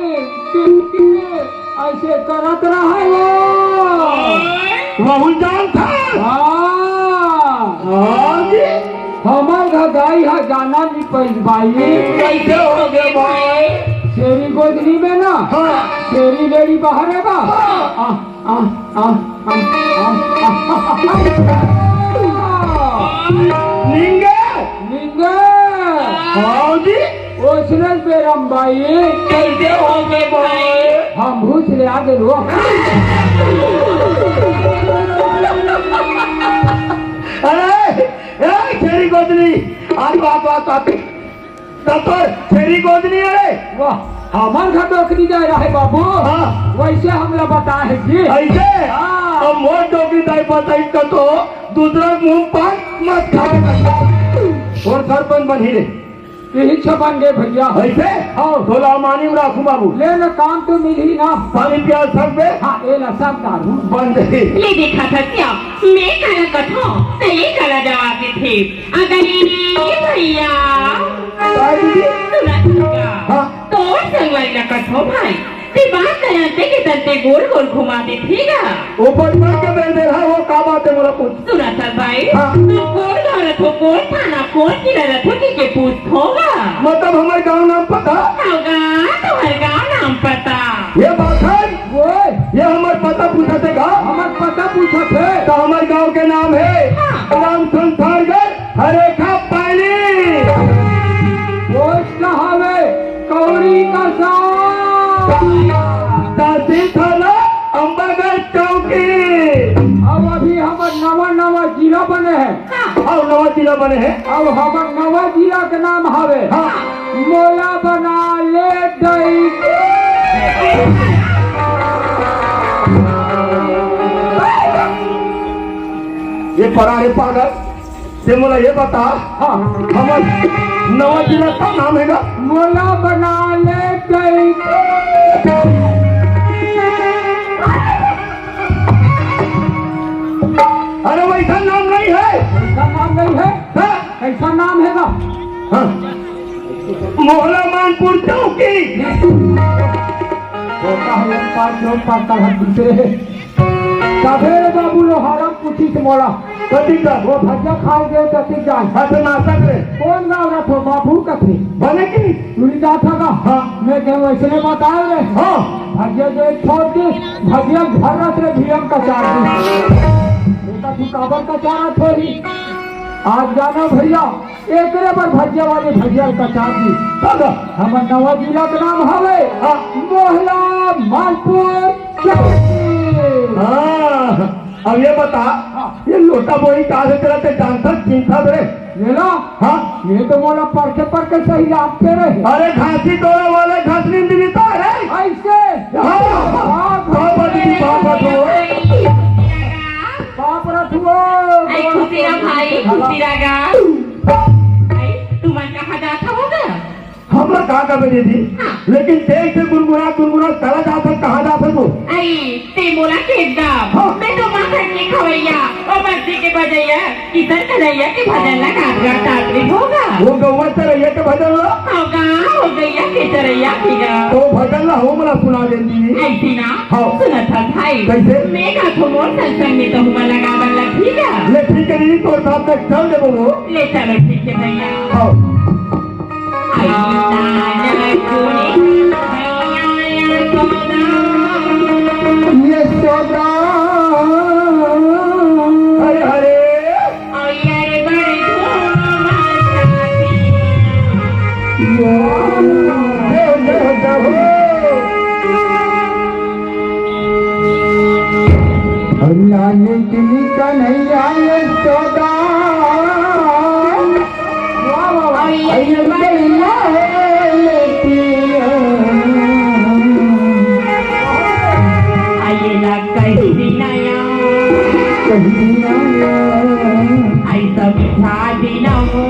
टिम टिम, अइसे करत रहे वो। ओए। वहू जानथस? हाँ। हाँ जी। हमर घर दाई ह जाना नइ पाइस बाई। कइसे होगे बाई? छेरी गोदनी में ना? हाँ। छेरी लेड़ी बाहर हे बा। हाँ। आ, आ, आ, आ, आ, आ, आ, आ। निंगे? निंगे। हाँ जी। ओइसने बेरा म बाई। कइसे होगे बाई? हम भूत ले आगे लो। अरे, ए, छेरी गोदनी। आ तो, आ तो, आ तो, आ तो। त तोर छेरी गोदनी हे रे? वाह, हमर घर डोकरी दाई रहे बाबू। हाँ। वइसे हमला बताहे जी। अइसे? हाँ। अब मोर डोकरी दाई बताइस त तो दूसरा के मुँह पान मत खावे। तोर सरपंच बनही रे। इही छपन गे भइया। अइसे? हाँ। तोला अमानी म राखहूँ बाबू। ले ना, काम तो मिलही ना। पानी पिया सकबे? हाँ, ए ला सब डारहूँ। बन जाही। ले देखथस का, मैं काला कथों, त ए काला जवाब देथे। अगर ए भइया। काय दीदी? सुनथस का? हाँ। तोर संगवारी ला कथों भाई, ते बात करते के तंते गोल गोल घुमा देथे गा। ओ बचपन के बेर बेर हे, वो का बात हे मोला पूछ। सुनथस भाई, हाँ। तू कोन गाँव रथो, कोन थाना, कोन जिला रथो, कहिके पूछथों गा। मतलब हमर गाँव नाम पता? हव गा, तुँहर गाँव नाम पता। ये बात हे? ओए। ये हमर पता पूछत हे गा? हमर पता पूछत हे। त हमर गाँव के नाम हे हाँ। राम संसारगढ़, हरेखा पाली। पोस्ट का हवे? कौड़ी का साग। तहसील थाना अम्बागढ़ चौकी। अब अभी हमर नवा नवा जिला बने हे। हाँ। अउ नवा जिला बने हे। अब हमर नवा जिला के नाम हवे हाँ। मोला बना ले दई। ये परा रे पागल, ते मोला ये बता, हाँ। हमर नवा जिला का नाम हे ना? मोला बना ले दई। अरे वइसन नाम नइ हे। वइसन नाम नइ हे? हाँ। कइसन नाम हे ना? हाँ। मोहला मानपुर चौकी। होता है एक पाँच नौ पाँच का हाथ दूसरे। तभे रे बाबू लोहारा पूछिस मोला। कथी का? वो भजिया खाए गए कथी जान। अच्छा, नाटक रे। कोन गाँव रथो बाबू कथे? बने की? टूरी जात हगा। हाँ। मैं कहेंव अइसने बताए रे। हाँ। भजिया जो एक छोड़ के, भजिया घर रथ रे भीम कचार दी। बेटा तू काबर कचारत होही? आज जाना भइया, एकरे बर भजिया वाले भजिया ल कचार दी। तब हमर नवा जिला के नाम हवे हाँ। मोहला मानपुर चौकी। हाँ, अब ये बता, हाँ। ये लोटा बोरी का से तेला ते जानथस, चिन्हथस रे? ये ला? हाँ। ये तो मोला परखे परखे सही लागथे रे। अरे घासी टोला वाले घासनी मिलता है। अइसे? हाँ। बाप रे। बाप रे, बाप रे। बाप रे, तू। आई खुशी रहा भाई, खुशी रहा गा। आई, तुमन कहाँ जात हवो गा? हम का का बजे थी? हाँ। लेकिन तेज से गुनगुना गुनगुना चला जात हस, कहाँ जात हस तू? अरे, ते मोला के एकदम। हाँ। मैं तो माखन के खवैया अउ बंसी के बजैया किशन कन्हैया के भजन ला गात गात आदमी होगा। वो गौवा चरैया के भजन ला? हाँ गा, वो गैया के चरैया के गा। तो भजन ला हो मोला सुना देती। ऐसी ना? हाँ। सुनत हस भाई। कैसे? मैं गाथों मोर संग संग में तहूँ मन ला गावन ला, ठीक है? ले ठीक है दीदी, तोर साथ में चल देबो वो। ले चलो, ठीक है भैया। हाँ। यशोदा। हरे हरे। जय हो, जय हो, जय हो। हरियाणा की कन्हैया यशोदा। वाह, वाह, वाह। अरे बल्ला है लेटिया। अरे ना कहीं भी नया। कहीं भी नया। आई समझा देना वो।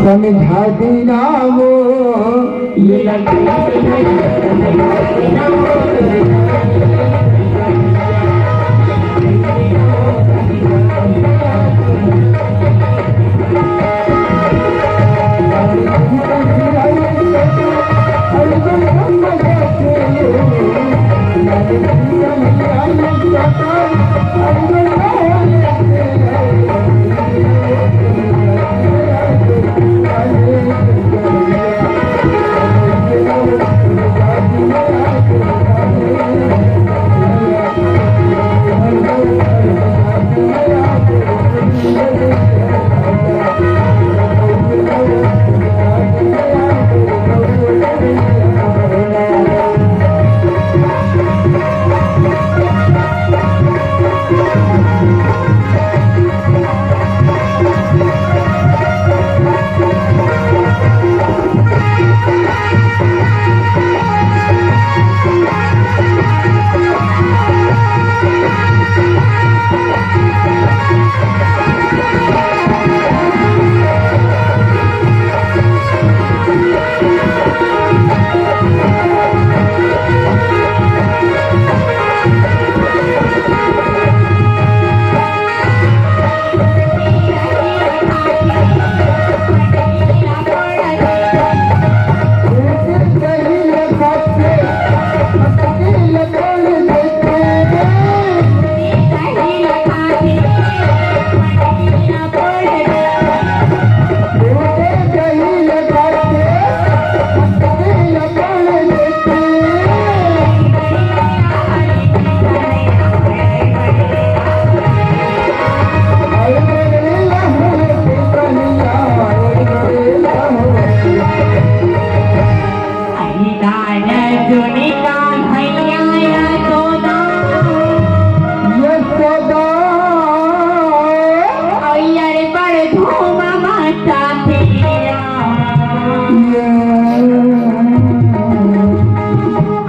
समझा देना वो। ये लड़की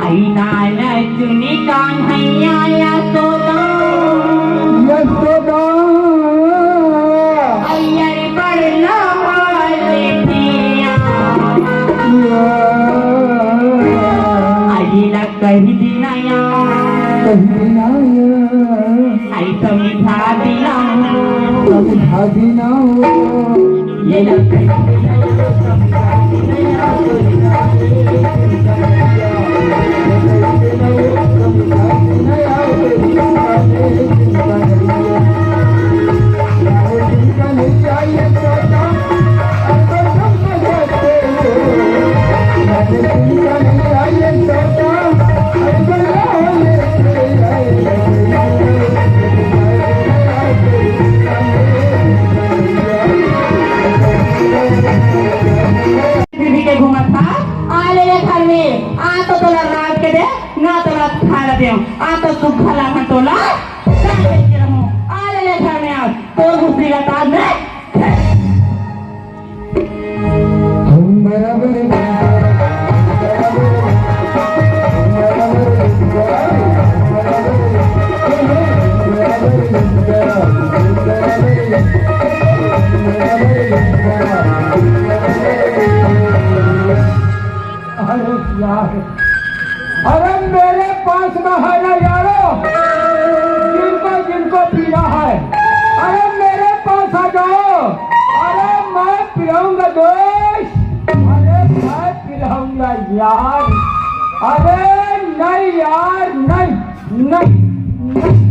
आई नाना चुनी कान्हैया यशोदा। यशोदा। आई अरे बड़ लंबा लेथिया। आई ला कही दिनाया। कही दिनाया। आई समझा दिना। समझा दिना। बीबी के घूमत था। आ ले ले घर में, आ तो तोला रात के दे, ना तोला खाना दे, आ तो सुखा लाखन तोला, का करके रहूं? आ ले ले घर में, आ तोर घुसरी का ताज में। हम बराबर यार, अरे मेरे पास में है ना यारो, जिनको जिनको पीना है, अरे मेरे पास आ जाओ। अरे मैं पिलाऊंगा दोस्त, अरे मैं पिलाऊंगा यार। अरे नहीं यार, नहीं, नहीं, नहीं।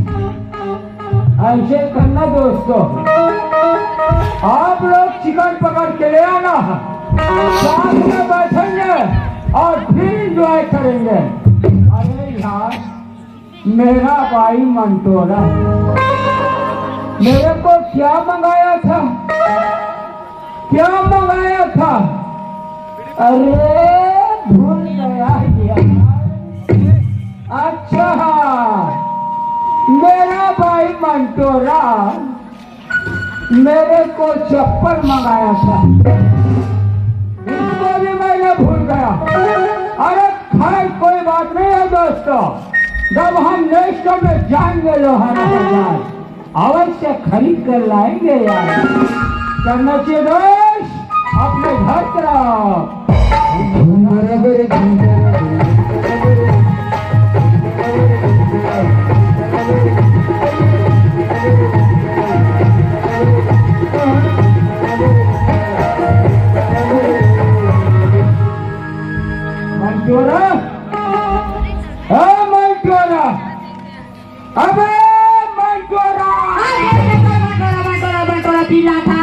ऐसे करना दोस्तों, आप लोग चिकन पकड़ के ले आना, साथ में बैठेंगे और फिर एंजॉय करेंगे। अरे यार, मेरा भाई मंटोरा मेरे को क्या मंगाया था, क्या मंगाया था? अरे भूल गया यार। अच्छा, मेरा भाई मंटोरा मेरे को चप्पल मंगाया था, इसको भी मैंने भूल गया। अरे खैर, कोई बात नहीं है दोस्तों, जब हम नेक्स्ट में जाएंगे लोहारा बाजार, अवश्य खरीद कर लाएंगे यार। करना चाहिए दोस्त, अपने घर तरफ। मंटोरा, ए मंटोरा, अबे मंटोरा! अरे, मंटोरा, मंटोरा, मंटोरा, मंटोरा चिल्लाथा।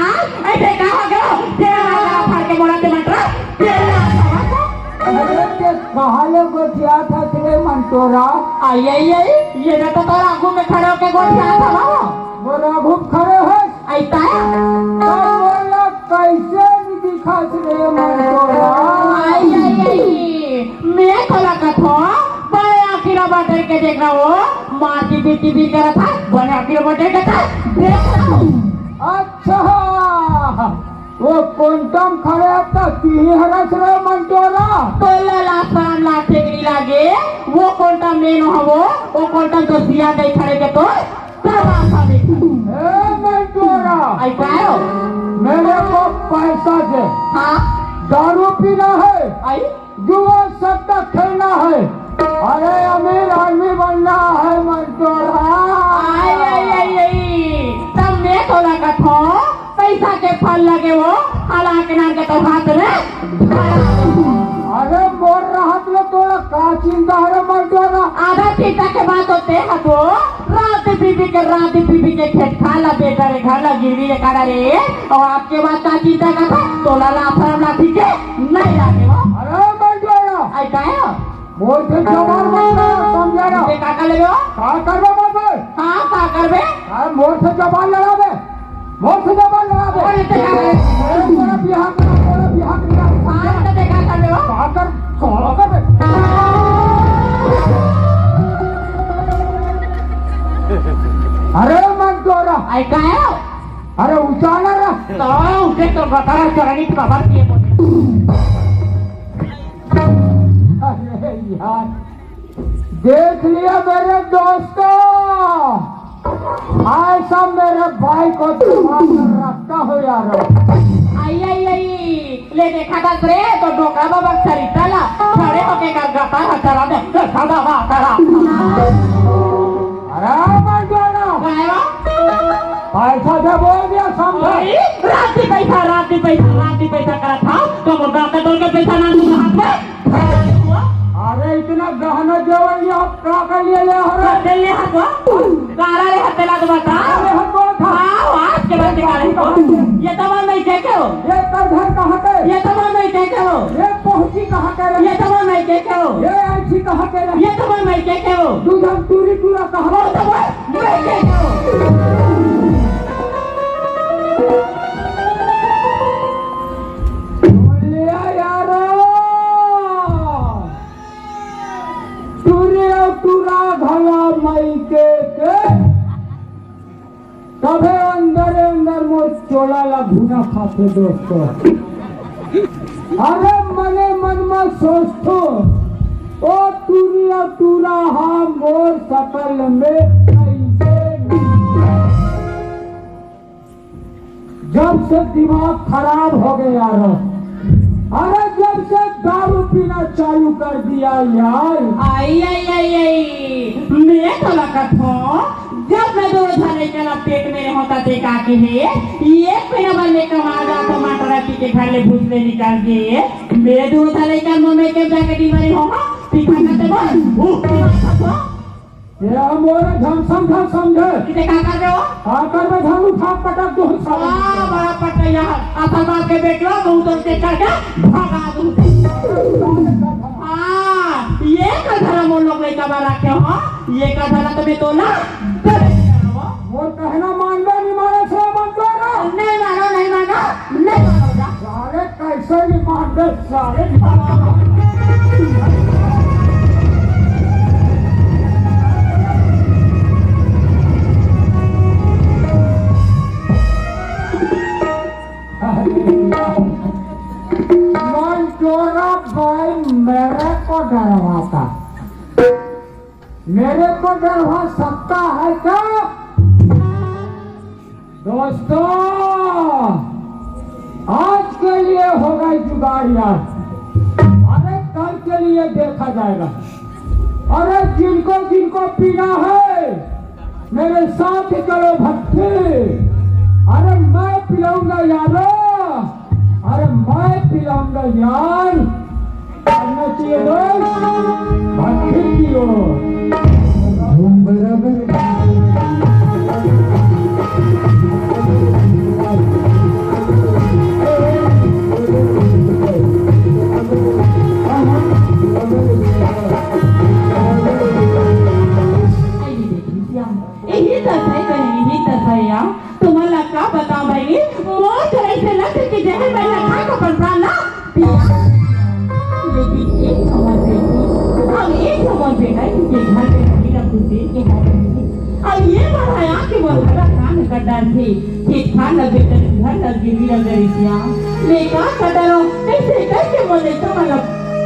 अइसे का हो गयो? तेरा मारा फाड़ के मोड़ा ते मंटोरा। चिल्लाथा। अरे, ते कहाँ ले गोठियाथा रे मंटोरा? आई, आई, आई, ये ना तो तोरा आगू में खड़े होके गोठियाथा ना। मोर आगू में खड़े हो? अइसे है? तो मोला कइसे नहीं दिखात रे मंटोरा? आई, आई, आई, मैं तोला कथों, बड़े आँखी ला बटेर के देख रहा हो, मार की बीती बीत कर था, बड़े आँखी ला बटेर के था, देख रहा हो। अच्छा, वो कोंटा म खड़े हस त तिही हरस रे मंटोरा? तोला लाज शरम लागथे कि नहीं लागे? वो कोंटा म नइ हवों, वो कोंटा म तो सियान दाई खड़े हे तो, तब आशा देखा। ए मंटोरा, आई का हो? मेरे को पैसा दे। हाँ? दारू पीना है, आई? जुआ सट्टा खेलना है, अरे अमीर आदमी बनना है मंटोरा। आई, आई, आई, आई। तब मैं तोला कथों, पैसा के फल लगे हो, हला के नाम के तो हाथ में धरा। अरे मोर रहत ले तोला का चिंता है रे मंटोरा? आधा चिंता के बात होते है तो रात बीबी के, रात बीबी के खेत खाला, बेटा रे घर ला गिरवी रे काला रे। अउ आज के बाद का चिंता करथा? तोला लाज शरम लागथे के नहीं लागे हो? अरे मंटोरा, आई का हो? मोर से जबान मत लड़ा, समझा ना? ते का कर लेबे हो? का करबे बाबू? हाँ, का करबे? अरे मोर से जबान लड़ाबे, मोर से जबान लड़ाबे। अरे ते का करे? अरे तोरा बिहार में, तोरा बिहार में। हाँ, ते का कर लेबे हो? का कर, सोलो कर बे। अरे मंटोरा। आई का हो? अरे उचाला रे। तो उसे तो गतारा चरणी खबर दिए बोले। अरे यार, देख लिया मेरे दोस्तों, ऐसा मेरे भाई को दबा कर रखता हो यार। आई, आई, आई, ले देखा था रे, तो डोकरा बाबा के चरित्र ला, खड़े होके कर गतारा चरा दे, देखा बाबा चरा। अरे मंटोरा, काय बा? पैसा दे बोल दिया, समझा? अरे, रात के पैसा, रात के पैसा, रात के पैसा करत हस, तो मोर दांत तोड़ के पैसा ना दूंगा हाथ में। अरे इतना गहना जेवर लिया, का कर लिए ले हो रे? कर ले हाथ में। काला रे हतेला तो बता। अरे हम बोल था। हाँ, आज के बाद निकाले तो। ये तो मैं के हो? ये कर घर कहाँ के? ये तो मैं के हो? ये पहुँची कहाँ के रे? ये तो मैं के हो? ये ऐसी कहाँ के रे? ये तो मैं के हो? तू जब टूरी टूरा कहाँ? वो तो मैं बोलिया यारो, टूरी अउ टूरा घला मइके के, तभे अंदर अंदर मोर चोला ला घुना खाथे दोस्तों। अरे मने मन म सोचथों, ओ टूरी अउ टूरा हा मोर सकल में कइसे मिलही? जब से दिमाग खराब हो गया यार, अरे जब से दारू पीना चालू कर दिया यार। आई, आई, आई, आई, मैं तो लगत हो, जब मैं दो झन लइका ला पेट में होता ते का के हे, एक महीना भर में कमा जा तो टमाटर पी के घर ले भूस ले निकाल के, मैं दो झन लइका मुंह में के जाके डिलीवरी हो, हो, पिखा करते बोल, पिखा करते बोल। ये मोरे झन समझा समझे। इते का कर रहे हो? का कर रहे झन उठा पटक दो साला। वाह, बड़ा पटैया है। असल बात के बेटवा, मैं उधर से करके भगा दूं। हाँ, ये का धरा मोर लोग लइका बा रखे हो, ये का धरा तुम्हें तोला। मोर कहना मानबे नहीं माने से मन कर रहा। नहीं मानो, नहीं मानो, नहीं मानो जा। साले कैसे नहीं मानबे, साले। मन चोरा भाई मेरे को डरवाता, मेरे को डरवा सकता है क्या? दोस्तों, आज के लिए होगा जुगाड़ यार, अरे कल के लिए देखा जाएगा। अरे जिनको जिनको पीना है मेरे साथ चलो भट्टी, अरे मैं पिलाऊंगा यारो, अरे मैं पिलाऊंगा यार। करना चाहिए दोस्त, भक्ति की ओर। धूम बराबर। यही तो सही बहनी, यही तो सही है। तुम्हारा का बताओ बहनी, मोर तो ऐसे लगथे कि जहर मैं ना खा के अपन प्राण ला पिया। लेकिन एक हमर बेटी, अब एक हमर बेटा के घर पे नहीं रखू से के हाथ में। अब ये बढ़ाया कि वो हरा काम कर डालथे, खेत खार लगे तो घर लग गिरी रह गई सिया। मैं का कर डालो, कैसे करके मोले तो मतलब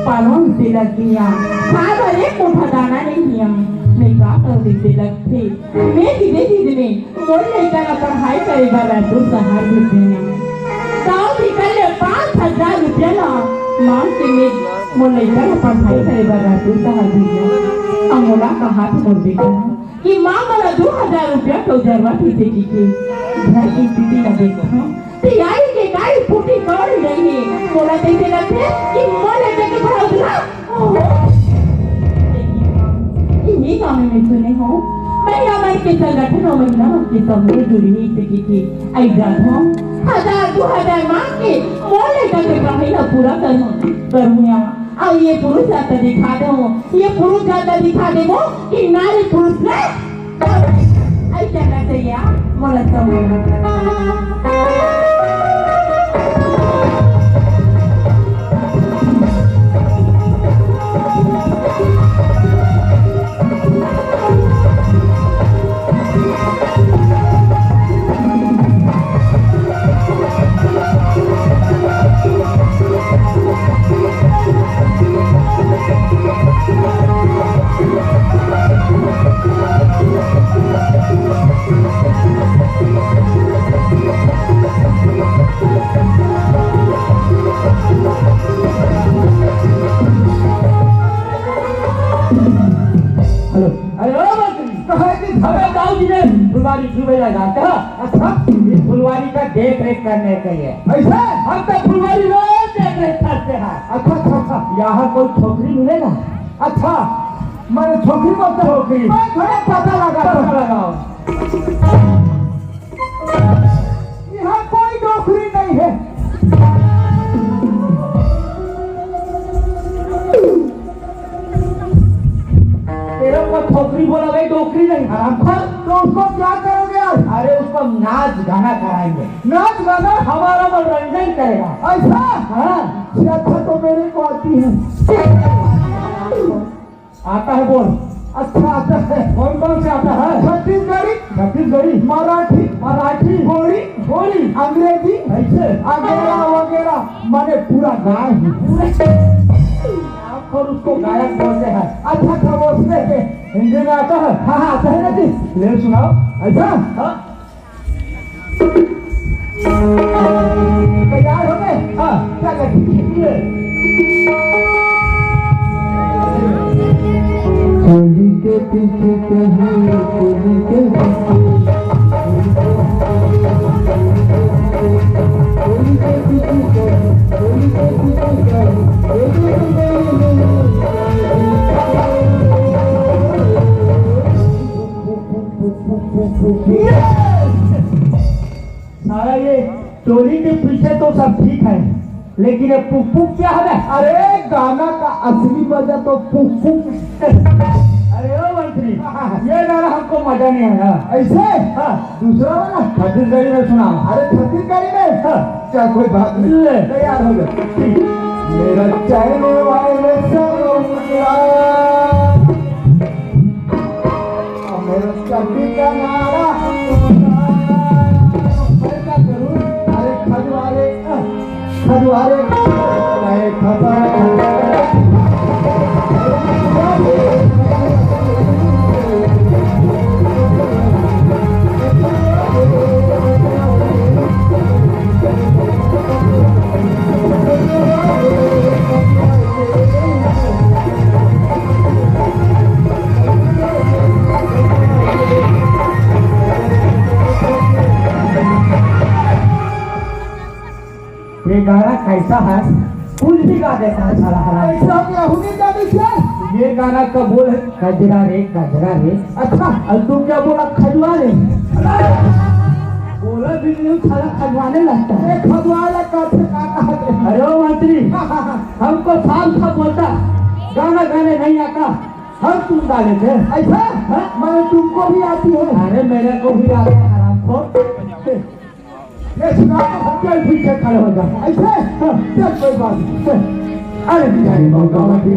पालूं से लग गया। खाए बर एक मुठा दाना नहीं दिया। मैं का कर देते लगथे। मैं धीरे धीरे में मोर लइका ला पढ़ाई करे बर रायपुर शहर भेजना। गाँव निकल ले पाँच हजार रुपया ला मांग के मैं मोर लइका ला पढ़ाई करे बर रायपुर शहर भेजना। अब मोला कहा थे मोर बेटा कि माँ मोला दो हजार रुपया के जरूरत हे, देखी के घर की स्थिति ला देखो। तैयारी के गाड़ी फूटी दौड़ रही है। मोला कैसे लगथे कि मोर लइका के पढ़ाई ला इही गाँव में सुने हो, महिला मन के संगठन अउ महिला मन के समूह जुड़ी हुई से की, की आई जात हो। हजार दो हजार मांग के मोर लइका के पढ़ाई ला पूरा करूँ, करूँ या। अउ ये पुरुष जात दिखा दे हो, ये पुरुष जात दिखा दे हो कि नारी पुरुष ले आई जाना चाहिए, बोला तो। हेलो। अरे ओ मंत्री, कहे कि अबे दाऊ जी ने फुलवारी छुबे लगा था। अच्छा। इस फुलवारी का देख रेख करने के लिए। ऐसे? हम तो फुलवारी रोज देख रेख करते हैं। अच्छा, अच्छा, अच्छा। यहाँ कोई छोकरी मिलेगा? अच्छा, मैंने छोकरी को तो छोकरी। मैं थोड़ा पता लगा, पता लगाओ। यहाँ कोई डोकरी नहीं है। तेरे को छोकरी बोला भाई, डोकरी नहीं। हरामखोर। तो उसको क्या करोगे आज? अरे, उसको नाच गाना कराएंगे। नाच गाना? हमारा मनोरंजन करेगा। ऐसा? हाँ। अच्छा, तो मेरे को आती है। आता है, बोल। अच्छा आता है। कौन कौन से आता है? छत्तीसगढ़ी। छत्तीसगढ़ी। मराठी। मराठी। गोरी। गोरी। अंग्रेजी। ऐसे। अगेरा वगैरह, माने पूरा गाय ही। आप और उसको गायक बोलते हैं। अच्छा, अच्छा, वो उसमें के हिंदी में आता है? हाँ, हाँ, आता है ना जी। ले सुनाओ। ऐसा? हाँ। तैयार हो गए? हाँ। क्या करते हैं? साला, ये टोली के पीछे तो सब ठीक है, लेकिन ये पुक पुक क्या है? अरे, गाना का असली मजा तो पुक पुक। अरे ओ मंत्री, ये गाना हमको मजा नहीं आया। ऐसे? हाँ। दूसरा वाला छत्तीसगढ़ी में सुना। अरे, छत्तीसगढ़ी में? हाँ। चल, कोई बात नहीं, ले। तैयार हो जा। ठीक। मेरा चैन वाले सब उड़ा। मेरा चड्डी का नारा। मैं क्या करूं? अरे खजुआरे, खजुआरे, अरे खजुआरे। ये गाना कैसा है? कुछ भी गा देता है साला हराम। ऐसा क्या हुआ गाने से? ये गाना का बोल है गजरा रे, गजरा रे। अच्छा। और तू क्या बोला? खजुआ रे। बोला भी नहीं, साला खजुआने लगता है। ये खजुआ लगता है, फिर क्या कहा? अरे ओ मंत्री, हमको साफ साफ बोलता, गाना गाने नहीं आता, हम तुम गा लेते। ऐसा? हाँ? मैं तुमको भी आती है। अरे मेरे को भी आता है, हरामखोर। ये सुना तो हम क्या पीछे खड़े हो जाए। ऐसे? हाँ, चल कोई बात नहीं। चल। अरे बिचारी मौका मत दे।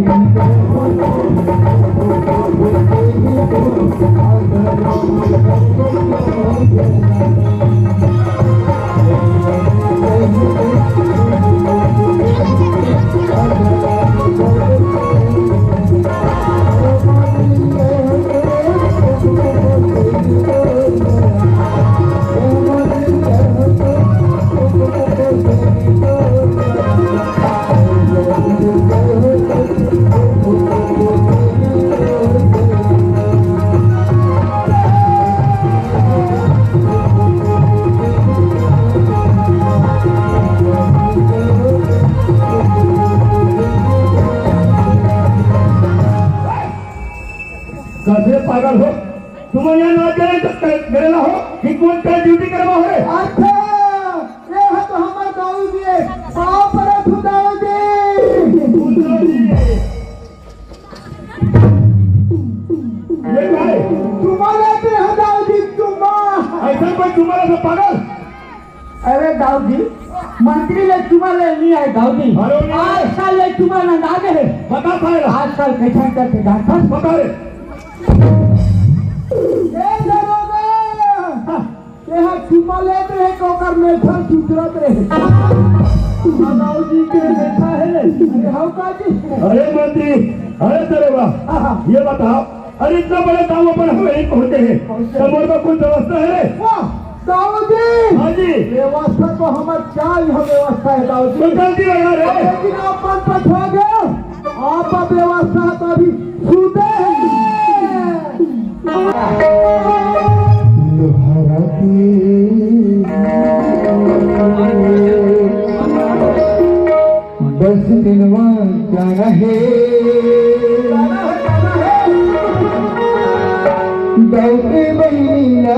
कैसे पागल हो? तुम यहाँ ना करे तो करे, करे ना हो कि कौन का ड्यूटी करवा हो रे? अच्छा, ये है तो हमारे दाऊ जी, पाँव पड़े तू दाऊ जी। ये क्या है? चुम्मा लेते हैं दाऊ जी, चुम्मा। ऐसा कोई चुम्मा लेता पागल? अरे दाऊ जी, मंत्री ले चुमा ले नहीं आए दाऊ जी। अरे नहीं। आज साल ले चुमा ना ना दे। बता साला। आज साल कैसा करके जाता? बता रे। ए दरोगा, हाँ। ये हाँ चुमा लेते हैं तो कर में था सुधरत रहे। हाँ, दाऊ जी के बेटा है। अरे हाँ का जी। अरे मंत्री, अरे दरोगा, हाँ, हाँ। ये बताओ, अरे इतना बड़ा गांव अपन हम यहीं पहुंचे हैं। पहुंचे। तो मोर में कुछ व्यवस्था है रे? वाह, दाऊ जी। हाँ जी। व्यवस्था तो हमार क्या ही हम व्यवस्था है दाऊ जी। तो जल्दी आना रे। लेकिन आप मन पछवा गए। आप अब व्यवस्था तो अभी सूते हैं। लोहारा के बस दिनवा जाना है। गाँव के बहिनी ना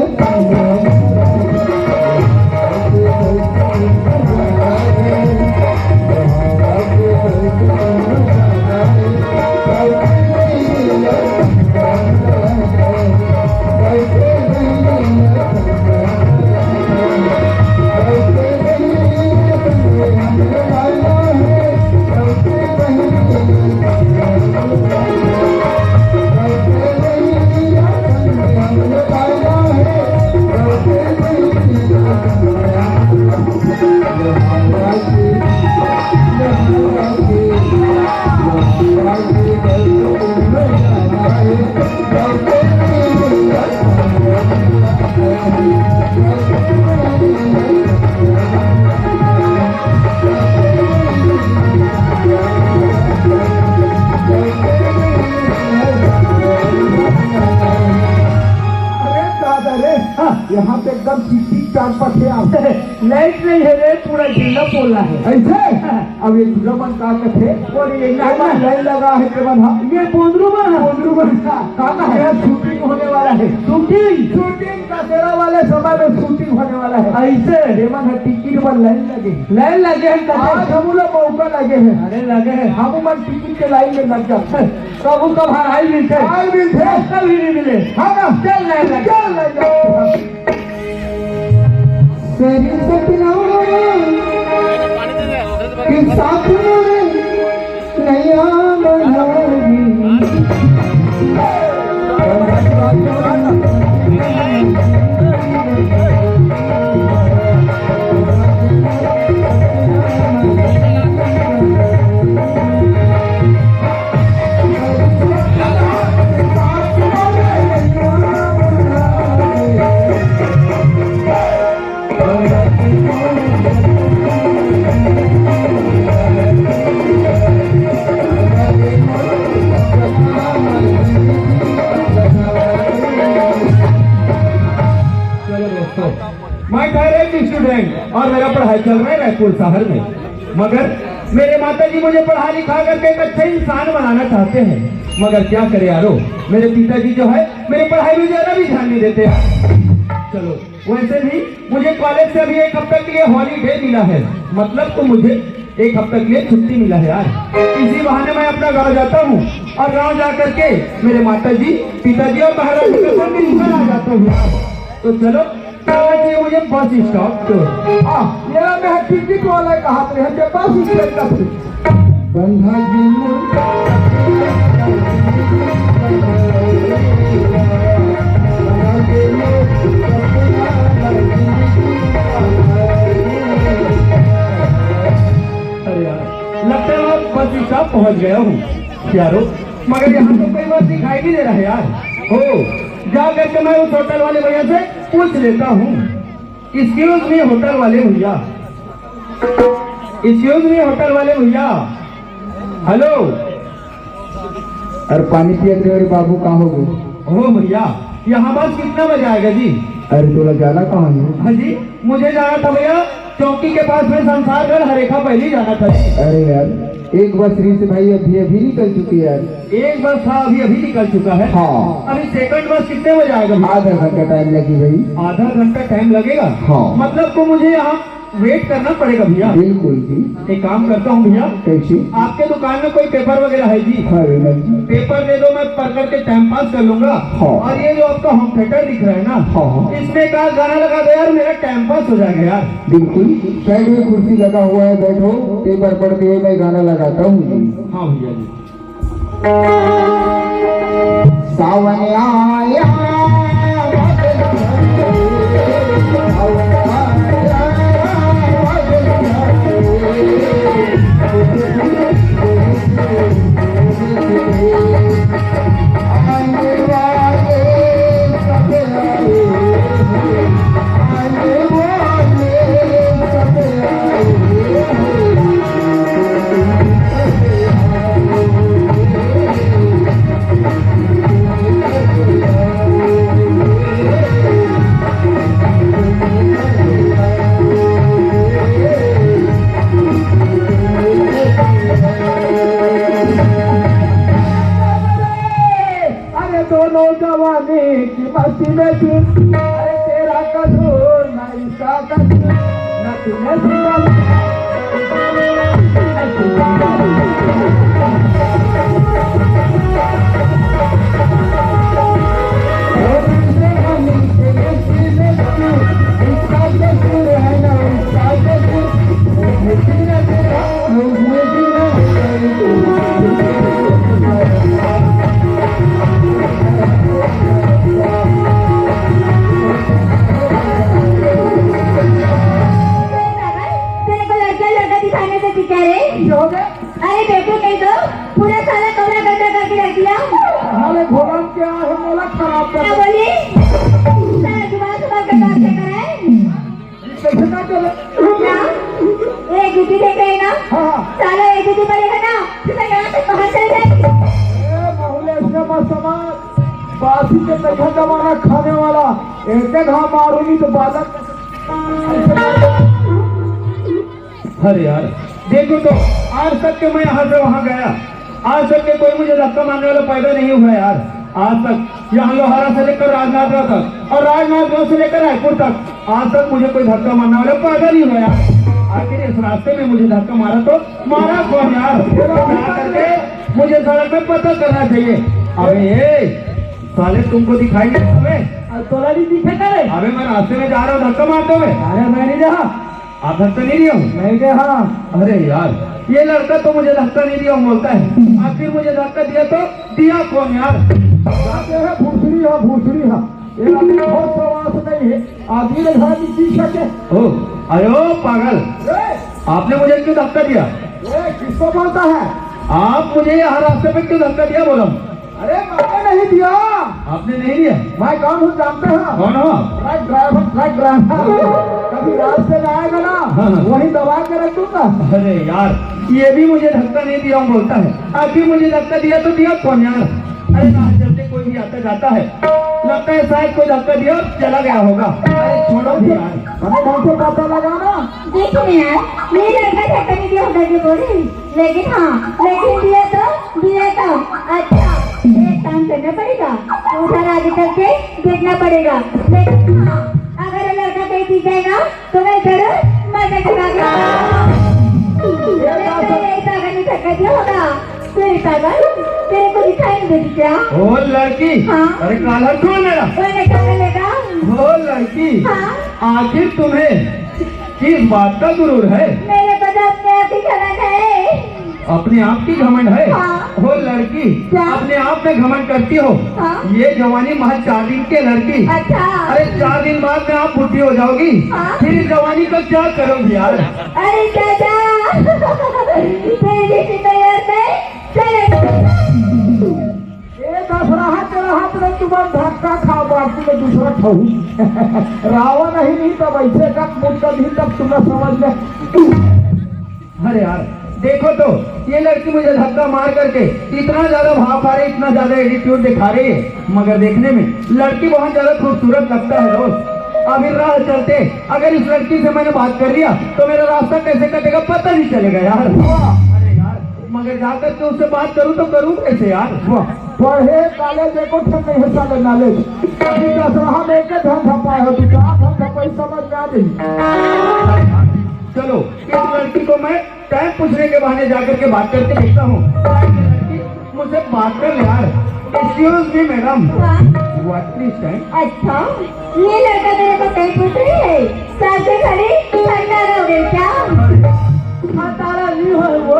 यहाँ पे एकदम चिकचिक चाट पथे आप। लाइट नहीं है रे, पूरा ढीला पोला है। ऐसे? अब ये तुझा मन का कथे? और ये ना, ये मन ना। लाइन लगा है के मन, हाँ? ये बोंदरू मन है। बोंदरू मन का। का, का है? यहाँ शूटिंग होने वाला है। शूटिंग? शूटिंग दशहरा वाले समय में शूटिंग होने वाला है। ऐसे? ये मन है, टिकट पर लाइन लगे। लाइन लगे हैं, कथे? आज हम लोग मौका लगे हैं। अरे लगे हैं। हम मन टिकट के लाइन में लग जाते हैं। कभू कभार आई मिलथे। आई मिलथे। कभी नहीं मिले। हाँ ना? चल लाइन लगे। चल लाइन लगे। तेरी सपना के साथ में नैया बनाऊंगी। चलो दोस्तों, मैं डायरेक्ट स्टूडेंट और मेरा पढ़ाई चल रहा है रायपुर शहर में, मगर मेरे माता जी मुझे पढ़ा लिखा करके एक अच्छा इंसान बनाना चाहते हैं, मगर क्या करे यारो, मेरे पिताजी जो है मेरे पढ़ाई में ज्यादा भी ध्यान नहीं देते। चलो, वैसे भी मुझे कॉलेज से अभी एक हफ्ते के लिए हॉलीडे मिला है, मतलब तो मुझे एक हफ्ते के लिए छुट्टी मिला है यार। इसी बहाने मैं अपना गांव जाता हूँ और गांव जा करके मेरे माता जी, पिताजी और महाराज जी के साथ मिलकर आ जाता हूँ। तो चलो, चलना चाहिए मुझे बस स्टॉप। तो हाँ, मेरा मैं टिकट वाला कहा थे, हम बस स्टैंड का थे। बंधा जी मुर्गा। अरे यार, लगता है मैं बस स्टॉप पहुंच गया हूँ यारो, मगर यहाँ तो कोई बस दिखाई नहीं दे रहा है यार। ओ, जा करके मैं उस होटल वाले भैया से पूछ लेता हूँ। एक्सक्यूज मी होटल वाले भैया, एक्सक्यूज मी होटल वाले भैया, हेलो। अरे पानी पिया के, अरे बाबू, का हो गए? ओ भैया, यहाँ बस कितना बजे आएगा जी? अरे तोला जाना कहाँ है? हाँ जी, मुझे जाना था भैया चौकी के पास में संसारगढ़ हरेखा पहली जाना था जी। अरे यार, एक बस रही से भाई, अभी अभी निकल चुकी है यार। एक बस था, अभी अभी निकल चुका है। हाँ। अभी सेकंड बस कितने बजे आएगा भैया? आधा घंटा टाइम लगी भाई। आधा घंटा टाइम लगेगा? हाँ। मतलब तो मुझे यहाँ वेट करना पड़ेगा भैया। बिल्कुल जी। एक काम करता हूँ भैया, कैसे? आपके दुकान में कोई पेपर वगैरह है जी? हाँ विमल जी। पेपर दे दो, मैं पढ़ करके टाइम पास कर लूंगा। हाँ। और ये जो आपका होम थिएटर दिख रहा है ना, हाँ, हाँ। इसमें एक आध गाना लगा दो यार, मेरा टाइम पास हो जाएगा यार। बिल्कुल, साइड में कुर्सी लगा हुआ है, बैठो, पेपर पढ़ते हुए मैं गाना लगाता हूँ जी। हाँ भैया जी। सावन आया, सावन आया, आने वाले सब आए, आने वाले सब आए। अरे दोनों जवानी की मस्ती में तू, अरे तेरा कसूर ना इसका कसूर, ना तूने सुना। तेरे को लड़कियां लड़का दिखाने से सीखा रे? अरे बेटू, नहीं तो पूरा साला कमरा गंदा करके रख दिया। साले भगवान क्या है, मोला खराब कर क्या बोली? साला जुबान संभाल के बात क्या करे? कैसे ना चले? क्या? ए, जूती देख रहे हैं ना? हाँ, हाँ। साला ये जूती पड़ेगा ना, तो मैं यहाँ से बाहर चल जाएगी। ए, बहुले इसने मत समझ। बासी के तैयार जमाना खाने वाला, एक एक घाव मारूंगी तो बालक। अरे यार, देखो तो, आज तक के मैं यहाँ से वहाँ गया, आज तक के कोई मुझे धक्का मारने वाला पैदा नहीं हुआ यार। आज तक यहाँ लोहारा से लेकर राजनांदगांव तक और राजनांदगांव से लेकर रायपुर तक आज तक मुझे कोई धक्का मारने वाला पैदा नहीं हुआ यार। आखिर इस रास्ते में मुझे धक्का मारा तो मारा कौन यार? यहाँ करके मुझे सड़क में पता करना चाहिए। अबे ए, साले तुमको दिखाई नहीं देता बे? अब तोला नहीं दिखे का रे? अबे मैं रास्ते में जा रहा हूँ, धक्का मारते हुए। अरे मैं नहीं रहा। आप धक्का नहीं दिया? नहीं दे, हाँ। अरे यार, ये लड़का तो मुझे धक्का नहीं दिया बोलता है, आखिर मुझे धक्का दिया तो दिया कौन यार? जाते हैं भूसड़ी है, भूसड़ी है। ये आदमी बहुत सवास नहीं है, आदमी ने घर की चीज सके। ओ, अरे ओ पागल, ए! आपने मुझे क्यों धक्का दिया? ए, किसको बोलता है? आप मुझे यहाँ रास्ते पे क्यों धक्का दिया बोला? अरे, मैंने नहीं दिया। आपने नहीं दिया? मैं कौन हूँ जानते हैं? कौन हो? Truck driver, truck driver. कभी रास्ते में आएगा ना, हाँ, हाँ। वहीं दबा के रख दूंगा। अरे यार, ये भी मुझे धक्का नहीं दिया हूँ बोलता है। आखिर मुझे धक्का दिया तो दिया कौन यार? अरे, राह चलते कोई भी आता जाता है, लगता है शायद कोई धक्का दिया और चला गया होगा। अरे छोड़ो भी यार। अरे ढंग से पता लगा ना। देखो यार, ये लड़का धक्का नहीं दिया होगा जो बोले, लेकिन हाँ, लेकिन दिया तो, दिया तो। अच्छा, एक काम करना पड़ेगा, उधर आगे करके देखना पड़ेगा। लेकिन हाँ, अगर ये लड़का कहीं दिख जाएगा तो मैं जरूर मजा चुका दूंगा। ये बात तो यही पागल ने धक्का दिया होगा। तेरे पागल, तेरे को दिखाई नहीं देती क्या? ओ लड़की, हाँ? अरे काला ढूंढ मेरा। मैंने क्या करेगा? ओ लड़की, हाँ? आखिर तुम्हें किस बात का गुरूर है? मेरे को तो अपने आप ही घमंड है। अपने आप की घमंड है? हाँ। ओ लड़की, क्या? अपने आप में घमंड करती हो? हाँ। ये जवानी महज चार दिन के लड़की। अच्छा। अरे चार दिन बाद में आप बुढ़ी हो जाओगी। हाँ। फिर इस जवानी का क्या करोगी यार? अरे चाचा, तेरी किसी तैयार नहीं, चले। ए दसरहा के रहत ले तुमन धक्का खा बाकी में दूसरा ठहू। रावण ही नहीं तब ऐसे कट मुट कर दी तब तुम्हें समझ में। अरे यार, देखो तो, ये लड़की मुझे धक्का मार करके इतना ज्यादा भाव खा रही, इतना ज्यादा एटीट्यूड दिखा रही है, मगर देखने में लड़की बहुत ज्यादा खूबसूरत लगता है दोस्त। अभी राह चलते अगर इस लड़की से मैंने बात कर लिया तो मेरा रास्ता कैसे कटेगा पता नहीं चलेगा यार। अरे यार, मगर जाकर के उससे बात करूं तो करूं कैसे यार? वाह, पढ़े कॉलेज एको ठन नहीं है साले नॉलेज। अभी दसरहा में एक धंधा पाए हो, तू क्या धंधा कोई समझ में आ गई? चलो, इस लड़की को मैं टाइम पूछने के बहाने जाकर के बात करके देखता हूँ। शायद ये लड़की मुझसे बात कर ले यार। Excuse me madam, हाँ। What is time? अच्छा, ये लड़का तेरे को टाइम पूछ रही है? सबसे खड़ी खटारा हो गई क्या? खटारा नहीं हो वो,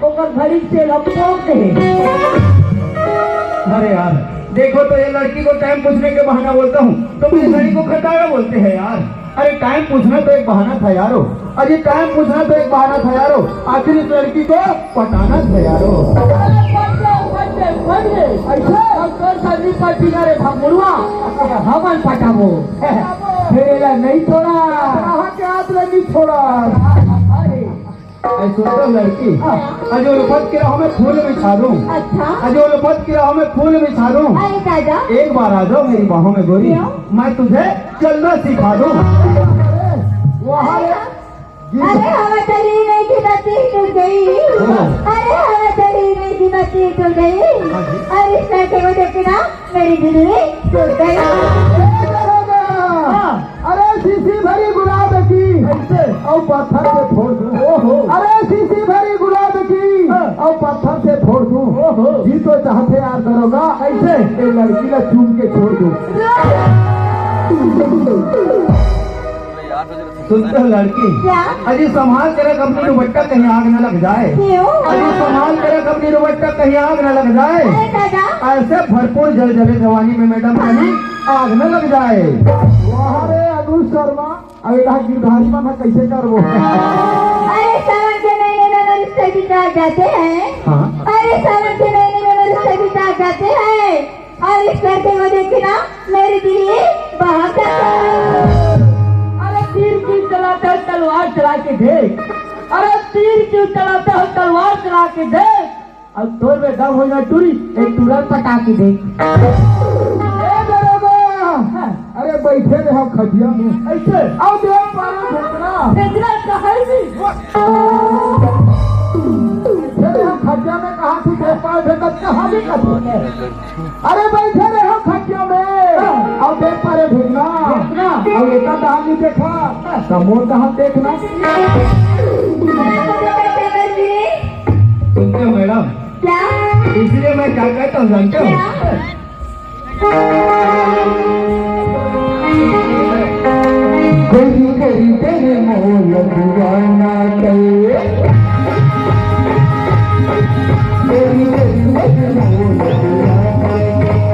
ओकर घड़ी से लपटोक दे। अरे यार, देखो तो ये लड़की को टाइम पूछने के बहाना बोलता हूँ तो मेरी घड़ी को खटारा बोलते हैं यार। अरे टाइम पूछना तो एक बहाना था यारो। अरे टाइम पूछना तो एक बहाना था यारो। आखिर इस लड़की को पटाना था यारो। अरे पट गए, पट गए, पट गए। ऐसे? हम तो सभी पटी ना रे भगमुड़वा। हमन पटाबो। फिर एला नहीं छोड़ा। कहाँ के हाथ ले नहीं छोड़ा। अरे। अरे सुन तो लड़की, हाँ। अजय उल्फत की राहों में फूल बिछा दूं। अच्छा। अजय उल्फत की राहों में फूल बिछा दूं। अरे दादा। एक बार आ जाओ मेरी बाहों में गोरी, क्यों? मैं तुझे चलना सिखा दूं। वाह रे। अरे हवा चली नहीं की बत्ती टूट गई। हाँ। अरे हवा चली नहीं की बत्ती टूट गई। हाँ जी। अरे इस लड़के को देख के ना मेरी दिल्ली टूट गई। हाँ। अरे शीशी भरी गुलाब की। ऐसे? और पत्थर से फोड़ दूं। ओहो। अरे शीशी भरी गुलाब की। हाँ। और पत्थर से फोड़ दूं। ओहो। जी तो चाहते यार दरोगा। ऐसे? ये लड़की ला चूम के छोड़ दूं। सुनते हो लड़की? क्या? अजी संभाल के रख अपनी दुपट्टा, कहीं आग न लग जाए। क्यों? अजी संभाल के रख अपनी दुपट्टा, कहीं आग न लग जाए। अरे दादा। ऐसे भरपूर जल जले जवानी में मैडम, कहीं आग न लग जाए। वाह रे अनुज शर्मा, अब एला गिरधारी मन ह कइसे करबो? अरे सावन के महीने में मनुष्य भी जाग जाते हैं। हाँ। अरे सावन के महीने में मनुष्य भी जाग जाते हैं। और इस लड़के को देख के ना मेरी दिल ही बहक जाता है। अरे तीर क्यों चलाता है, तलवार चला के देख। अरे तीर क्यों चलाता है, तलवार चला के देख। अब तोर में दम हो ना टूरी, एक टूरा पटा के देख। अरे बइठे रहे हो खटिया में। अइसे? अउ देख पारे ढेकना। ढेकना कहाँ जी? बइठे रहे हो खटिया में, कहाँ तू देख पारे ढेकना, कहाँ भी खटिया में? अरे बइठे रहे हो खटिया में। हाँ। अउ देख पारे ढेकना। ढेकना। अउ एकर डहर नइ देखा, त मोर डहर देखना। सुनते हो मैडम? क्या? इसलिए मैं क्या कहता हूँ जानते हो? क्या? गरी गरी तेरे मोल दीवाना करे। गरी गरी तेरे मोल दीवाना करे।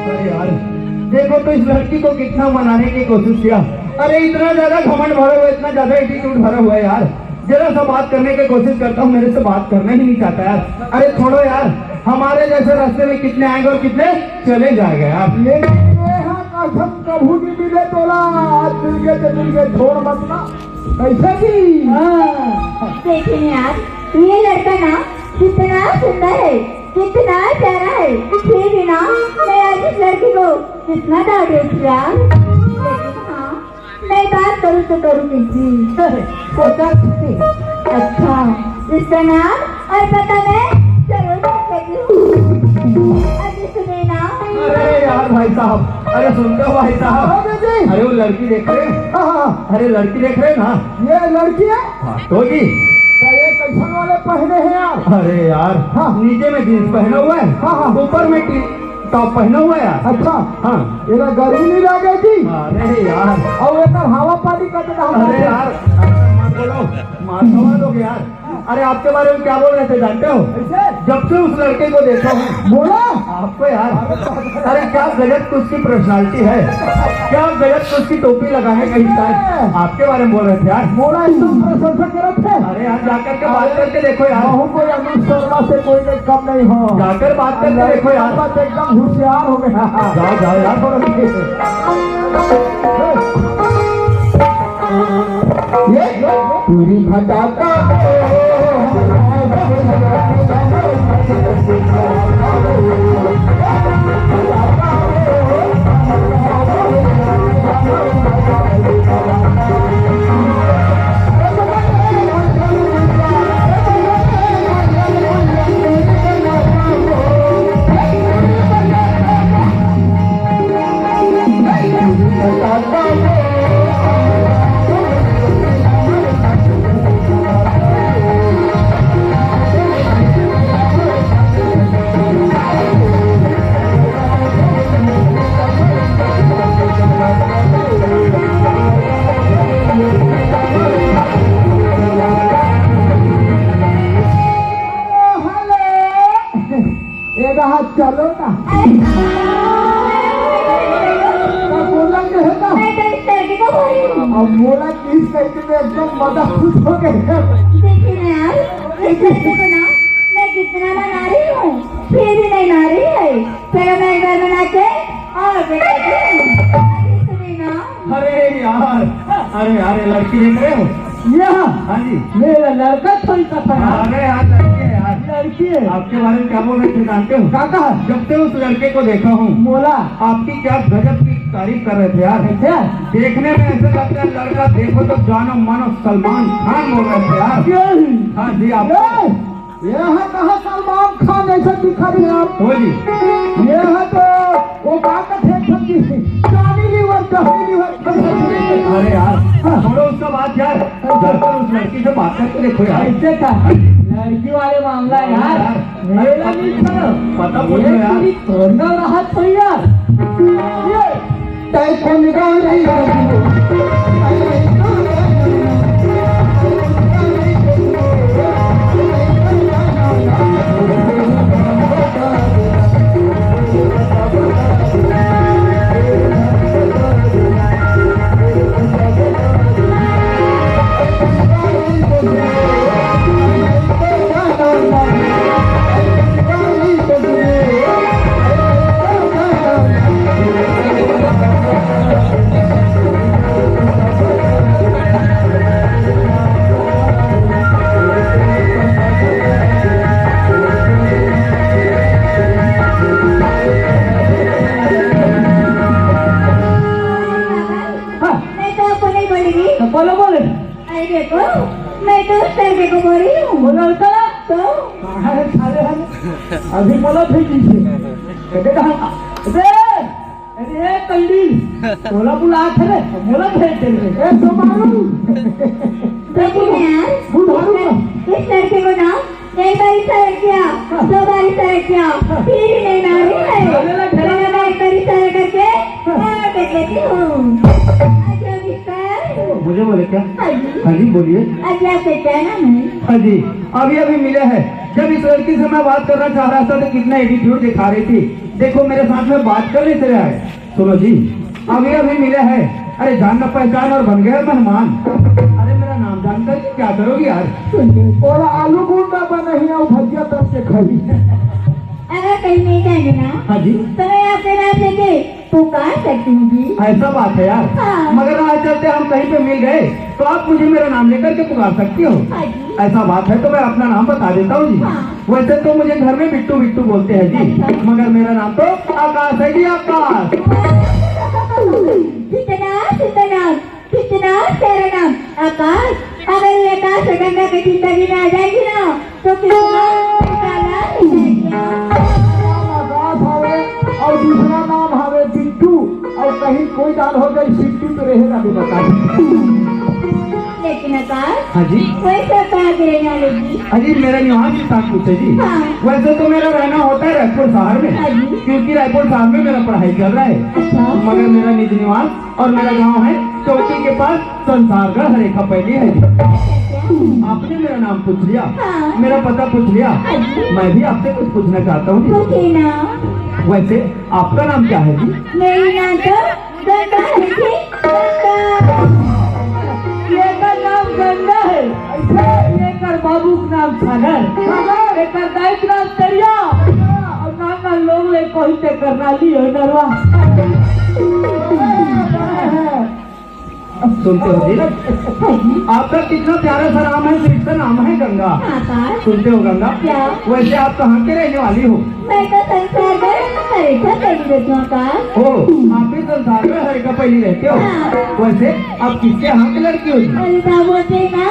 अरे यार, देखो तो इस लड़की को कितना मनाने की कोशिश किया। अरे इतना ज्यादा घमंड भरा हुआ, इतना ज्यादा एटीट्यूड भरा हुआ है यार। जरा सा बात करने की कोशिश करता हूँ, मेरे से बात करना ही नहीं चाहता यार। अरे छोड़ो यार, हमारे जैसे रास्ते में कितने आएंगे और कितने चले जाएंगे यार। लेकिन ये हा कसम कभू नहीं मिले तोला, आज मिल गए तो मिल गए, छोड़ मत ना। कैसे जी? हाँ। देखिए यार, ये लड़का ना कितना सुंदर है, कितना प्यारा है, फिर भी ना मैं आज इस लड़की को कितना डांट रही थी यार। लेकिन हाँ, मैं बात करूँ तो करूँ किससे? अच्छा, अच्छा, इसका नाम और पता मैं जरूर बात करती हूँ। अजी सुनिए ना। अरे यार भाई साहब, अरे सुनते हो भाई साहब? हाँ, जी। अरे वो लड़की देख रहे हैं? हाँ, हाँ। अरे लड़की देख रहे हैं ना? ये लड़की है? हाँ, तो जी। तो ये कैसन वाले पहने हैं यार? अरे यार, हाँ। नीचे में जींस पहना हुआ है, हाँ, हाँ। ऊपर में टी-, टॉप पहना हुआ है यार। अच्छा। हाँ। एला गर्मी नहीं लगे जी? अरे यार। अउ एकर हवा पानी कतना हवा अरे है? यार, ऐसा मत बोलो, मार सवाल हो गया यार। अरे आपके बारे में क्या बोल रहे थे जानते हो? कैसे? जब से उस लड़के को देखा हूँ। बोला? आपको यार, अरे क्या गजब की उसकी पर्सनालिटी है, क्या गजब की उसकी टोपी लगाने का स्टाइल। आपके बारे में बोल रहे थे यार। बोला एकदम प्रशंसा करत है। अरे यार, जाकर के बात करके देखो यार। कहूँ कोई अनुज शर्मा से कोई नहीं कम नहीं हो। जाकर बात करके देखो यार। बात एकदम होशियार हो गया। जाओ, जाओ यार। ये पूरी भटाका। ए रहा, चलो ना। अरे, अब बोला के है ना? मैं तो इस लड़की को बोली हूँ। अब बोला कि इस लड़की में एकदम मजा खुश हो गए। देखिए ना यार, इस लड़की को ना मैं कितना मना रही हूँ, फिर भी नहीं मान रही है। चलो मैं एक बार मना के और बताती हूँ। अरे सुनिए ना। अरे यार, अरे यार, ये लड़की देख रहे हो? यहाँ? हाँ जी। मेरा लड़का थोड़ी सा था। अरे यार, लड़की है यार। आपके बारे में क्या बोल रहे थे जानते हो? क्या कहा? जब से उस लड़के को देखा हूँ, बोला। आपकी क्या गजब की तारीफ कर रहे थे यार। अच्छा। देखने में ऐसा लगता है लड़का देखो तो जानो मानो सलमान खान बोल रहे थे यार। हाँ जी, आप ये, ये है कहाँ सलमान खान ऐसा दिखा रहे आप? हो जी। ये है तो वो बात है, जॉनी लीवर, जॉनी लीवर। अरे यार, हाँ। छोड़ो उसका बात यार। जाकर उस लड़की से बात करके देखो यार। ऐसे का? लड़की वाले मामला यार। यार, मेरा नहीं छोड़ो। पता बोलो यार। मेरी तोड़ना राहत हो यार। ये तय को निगाह नहीं। हाँ। मैं तो आपको नहीं बोलूंगी। तो बोलो, बोले। अरे देखो, मैं तो उस लड़के को बोल रही हूँ। वो लड़का? तो? कहाँ है साले हम? अभी बोला भेजी से। कहते कहाँ? अबे! अरे कंडी, बोला बुला थे रे, बोला भेज दे रे। ए, सोमारू। देखो ना यार, बुढ़ारू का। इस लड़के को ना एक बार इशारा किया, दो बार इशारा किया, फिर भी नहीं मालूम है। चलो ना, चलो ना। मैंने एक बार इशारा करके और देख लेती हूँ। अच्छा मिस्टर। मुझे बोले क्या? हाँ जी। हाँ जी, बोलिए। अच्छा, आपका क्या नाम है? हाँ जी, अभी अभी मिले हैं। जब इस लड़की से मैं बात करना चाह रहा था तो कितना एटीट्यूड दिखा रही थी। देखो मेरे साथ में बात करने चले आए। सुनो जी, अभी अभी मिले हैं, अरे जान न पहचान और बन गए मेहमान। अरे मेरा नाम जानकर के क्या करोगी यार? और आलू गुंडा बना ही और भजिया तल के खाई। अगर कहीं नहीं जाने ना, हाँ जी। तो मैं आपके नाम लेके पुकार सकती हूँ जी। ऐसा बात है यार। हाँ। मगर आज चलते हम कहीं पे मिल गए तो आप मुझे मेरा नाम लेकर के पुकार सकती हो। हाँ जी। ऐसा बात है तो मैं अपना नाम बता देता हूँ जी। हाँ। वैसे तो मुझे घर में बिट्टू बिट्टू बोलते हैं जी, अच्छा। मगर मेरा नाम तो आकाश है जी, आकाश। कितना सुंदर नाम, कितना प्यारा नाम, आकाश। अगर ये आकाश गंगा की जिंदगी में आ जाएगी ना, तो कितना प्यारा हो जाएगा। नाम आकाश हवे और दूसरा नाम हवे बिट्टू, और कहीं कोई दान हो जाए सिट्टू तो रहेगा भी बता। लेकिन आकाश, हाँ जी। वैसे कहाँ के रहने वाले जी? अजी, मेरा निवास स्थान पूछे जी। हाँ। वैसे तो मेरा रहना होता है रायपुर शहर में, हाँ जी। क्योंकि रायपुर शहर में मेरा पढ़ाई चल रहा है। अच्छा। मगर मेरा निज निवास और मेरा गांव है चौकी के पास संसारगढ़ हरेखा पैली है जी। अच्छा। आपने मेरा नाम पूछ लिया, हाँ। मेरा पता पूछ लिया। हाँ जी। मैं भी आपसे कुछ पूछना चाहता हूँ जी। पूछिए ना। वैसे आपका नाम क्या है जी? मेरा नाम तो गंगा है जी, गंगा। एकर नाम गंगा है। ऐसे? एकर बाबू के नाम सागर। सागर? एकर दाई के नाम तरिया। तरिया। और नाना लोग ले कोई ते करनाली है नरवा। सुनते हो जी? आपका कितना प्यारा सा नाम है, sweet सा नाम है गंगा। हाँ, सर। सुनते हो गंगा? क्या? वैसे आप कहाँ के रहने वाली हो? मैं तो संसारगढ़ हरेखा पैली रहती हूँ, आकाश। ओ, आप भी संसारगढ़ हरेखा पैली रहते हो? हाँ। वैसे आप किसके यहाँ की लड़की हो जी? अरे बाबू, थे ना,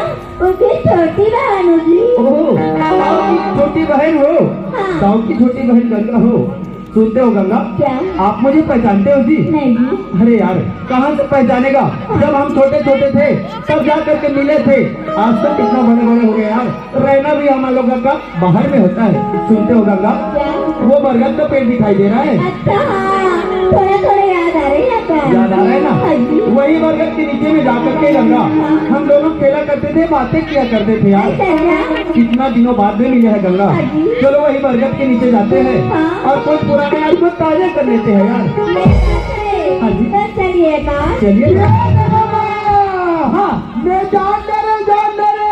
उसकी छोटी बहन हूँ जी। ओहो, आपकी छोटी बहन हो? हाँ। गाँव की छोटी बहन गंगा हो? सुनते हो गंगा? क्या? आप मुझे पहचानते हो जी? नहीं जी। अरे यार, कहाँ से पहचानेगा? हाँ। जब हम छोटे छोटे थे, तब जा करके मिले थे। आज तो कितना बड़े बड़े हो गए यार। रहना भी हम लोगों का बाहर में होता है। सुनते हो गंगा? क्या? वो बरगद का पेड़ दिखाई दे रहा है। अच्छा, हाँ, थोड़ा थोड़ा याद आ रही है आपका। याद आ रहा है ना? हाँ जी। वही बरगद के नीचे में जा करके गंगा, हाँ। हम दोनों खेला करते थे, बातें किया करते थे यार। अच्छा, क्या? कितना दिनों बाद में मिले हैं गंगा। हाँ जी। चलो वही बरगद के नीचे जाते हैं, हाँ। और कुछ पुराने याद को ताजा कर लेते हैं यार। हाँ जी। तो चलिए, आकाश। चलिए। हाँ। मैं जान डरे, जान डरे।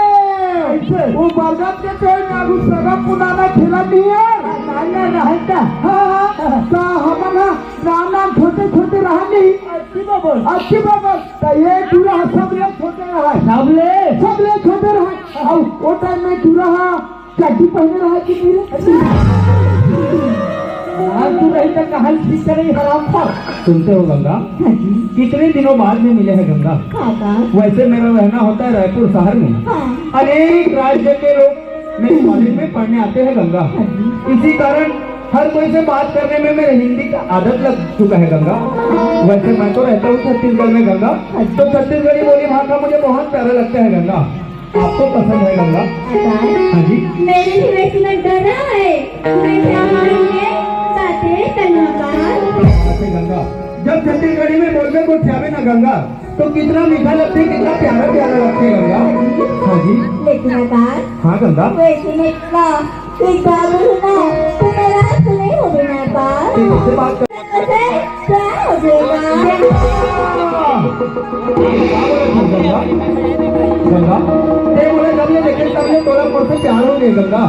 कैसे? वो बरगद के पेड़ में अभी सगा पुनाना खेला नहीं है। नाना रहता। हाँ, हाँ। तो हमन ह नाना छोटे छोटे रहा नहीं। अच्छी बाबा। अच्छी बाबा। तो ये टूरा ह सबले छोटे रहा। सबले? सबले छोटे रहा। अब वो टाइम में टूरा ह चड्डी पहने रहा कि नहीं? आज तू रही तो कहानी ठीक करे, हराम था। सुनते हो गंगा, हाँ जी। कितने दिनों बाद में मिले हैं गंगा। हाँ, हाँ। वैसे मेरा रहना होता है रायपुर शहर में। हाँ। अनेक राज्य के लोग मेरे कॉलेज में पढ़ने आते हैं गंगा। हाँ जी। इसी कारण हर कोई से बात करने में मेरे हिंदी का आदत लग चुका है गंगा। वैसे मैं तो रहता हूँ छत्तीसगढ़ में गंगा, हाँ जी। तो छत्तीसगढ़ी बोली भाखा मुझे बहुत प्यारा लगता है गंगा। आपको पसंद है गंगा? अकाल, हाँ जी। मेरे भी वैसी में डरा है। मैं क्या मालूम है, बातें करना अकाल। बातें गंगा, जब छत्तीसगढ़ी में बोलबे गोठियाबे ना गंगा, तो कितना मीठा लगते, कितना प्यारा प्यारा लगते गंगा। हाँ जी। लेकिन अकाल, हाँ गंगा। वैसे में इतना एक बात बोलूं ना, तो नाराज तो नहीं हो ना अकाल? तो मुझसे बात कर। अरे, क्या हो गया? गंगा, ते बोले जब ले देखे तब ले तोला मोर से प्यार हो गया गंगा।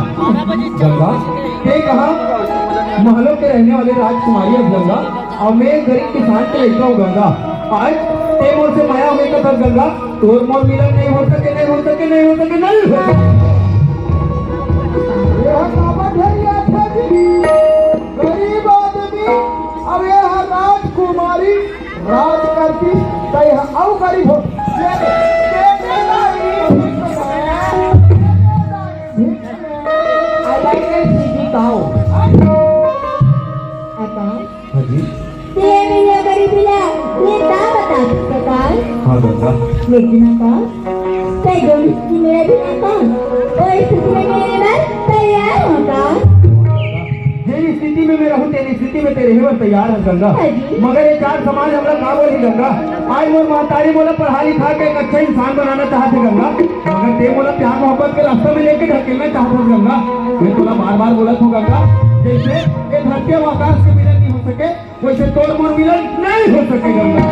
गंगा, ते कहा महलों के रहने वाले राजकुमारी है गंगा, और मैं एक गरीब किसान के लड़का हूँ गंगा। आज ते मोर से माया हो गई तो बस गंगा, तोर मोर मिलन नहीं हो सके, नहीं हो सके, नहीं हो सके, नहीं हो सके। ये हम बाबा घर ही आता जी। गरीब आदमी, अब ये राजकुमारी राज करती, तै ह अउ गरीब हो। ये दे, दे, दे, दे, दे, दे, दे। I like that C G cow। अकाल। हाँ जी। ते मेरा गरीबी ला, ये का बता सकता है? हाँ गंगा। लेकिन अकाल, तै जो स्थिति में भी अकाल, वो स्थिति में मेरे बर तैयार हो अकाल। जेन स्थिति में मैं रहूं, तेन स्थिति में ते रहे बर तैयार हस गंगा। हाँ जी। मगर ये चार समाज हमला का बोलही गंगा? आज मोर महतारी मोला पढ़ा लिखा के एक अच्छा इंसान बनाना चाहत हे गंगा, मगर ते मोला प्यार मोहब्बत के रास्ता में लेके ढकेलना चाहत हस गंगा। मैं तोला बार बार बोलत हूँ गंगा, जैसे ये धरती अउ आकाश के मिलन नहीं हो सके, वैसे तोर मोर मिलन नहीं हो सके गंगा।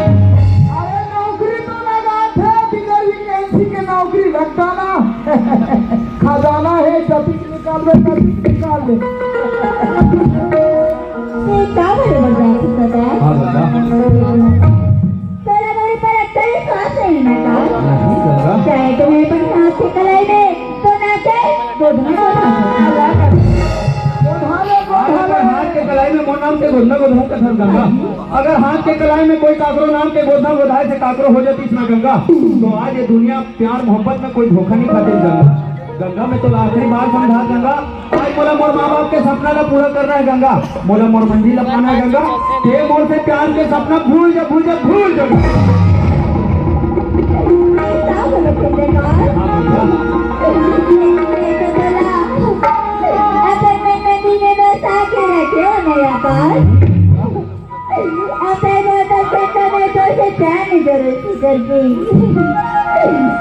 अरे नौकरी तो लगा थे, बिना vacancy के नौकरी लगता ना। खजाना है, जब निकाल दे, जब निकाल दे। ये का बड़े बड़े बात करता है? हाँ, बता। तेरा मेरे पर अक्कल विश्वास नहीं ना का? नहीं, गंगा। चाहे तुम्हें बंद हाथ से कलाई में तो ना के गोधना गोधना। अगर हाथ के कलाई में मोर नाम के गोधना गोधना कथस गंगा, अगर हाथ के कलाई में कोई काकरो नाम के गोधना गोधाए से काकरो हो जातीस ना गंगा, तो आज ये दुनिया प्यार मोहब्बत में कोई धोखा नहीं खातीस गंगा। गंगा, मैं तोला आखिरी बार समझा गंगा, आज मोला मोर माँ बाप के सपना ला पूरा करना है गंगा, मोला मोर मंजिल ला पाना है गंगा। ते मोर से प्यार के सपना भूल जा, भूल जा, भूल जा। का बोलत हे बेकार? हाँ, बोल। ये तो बोला, अगर मैं नदी में बसा के रखे हो ना अकाल, अगर वो तो कहता मैं तो से प्यार नहीं करूँ, करती।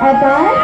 अकाल,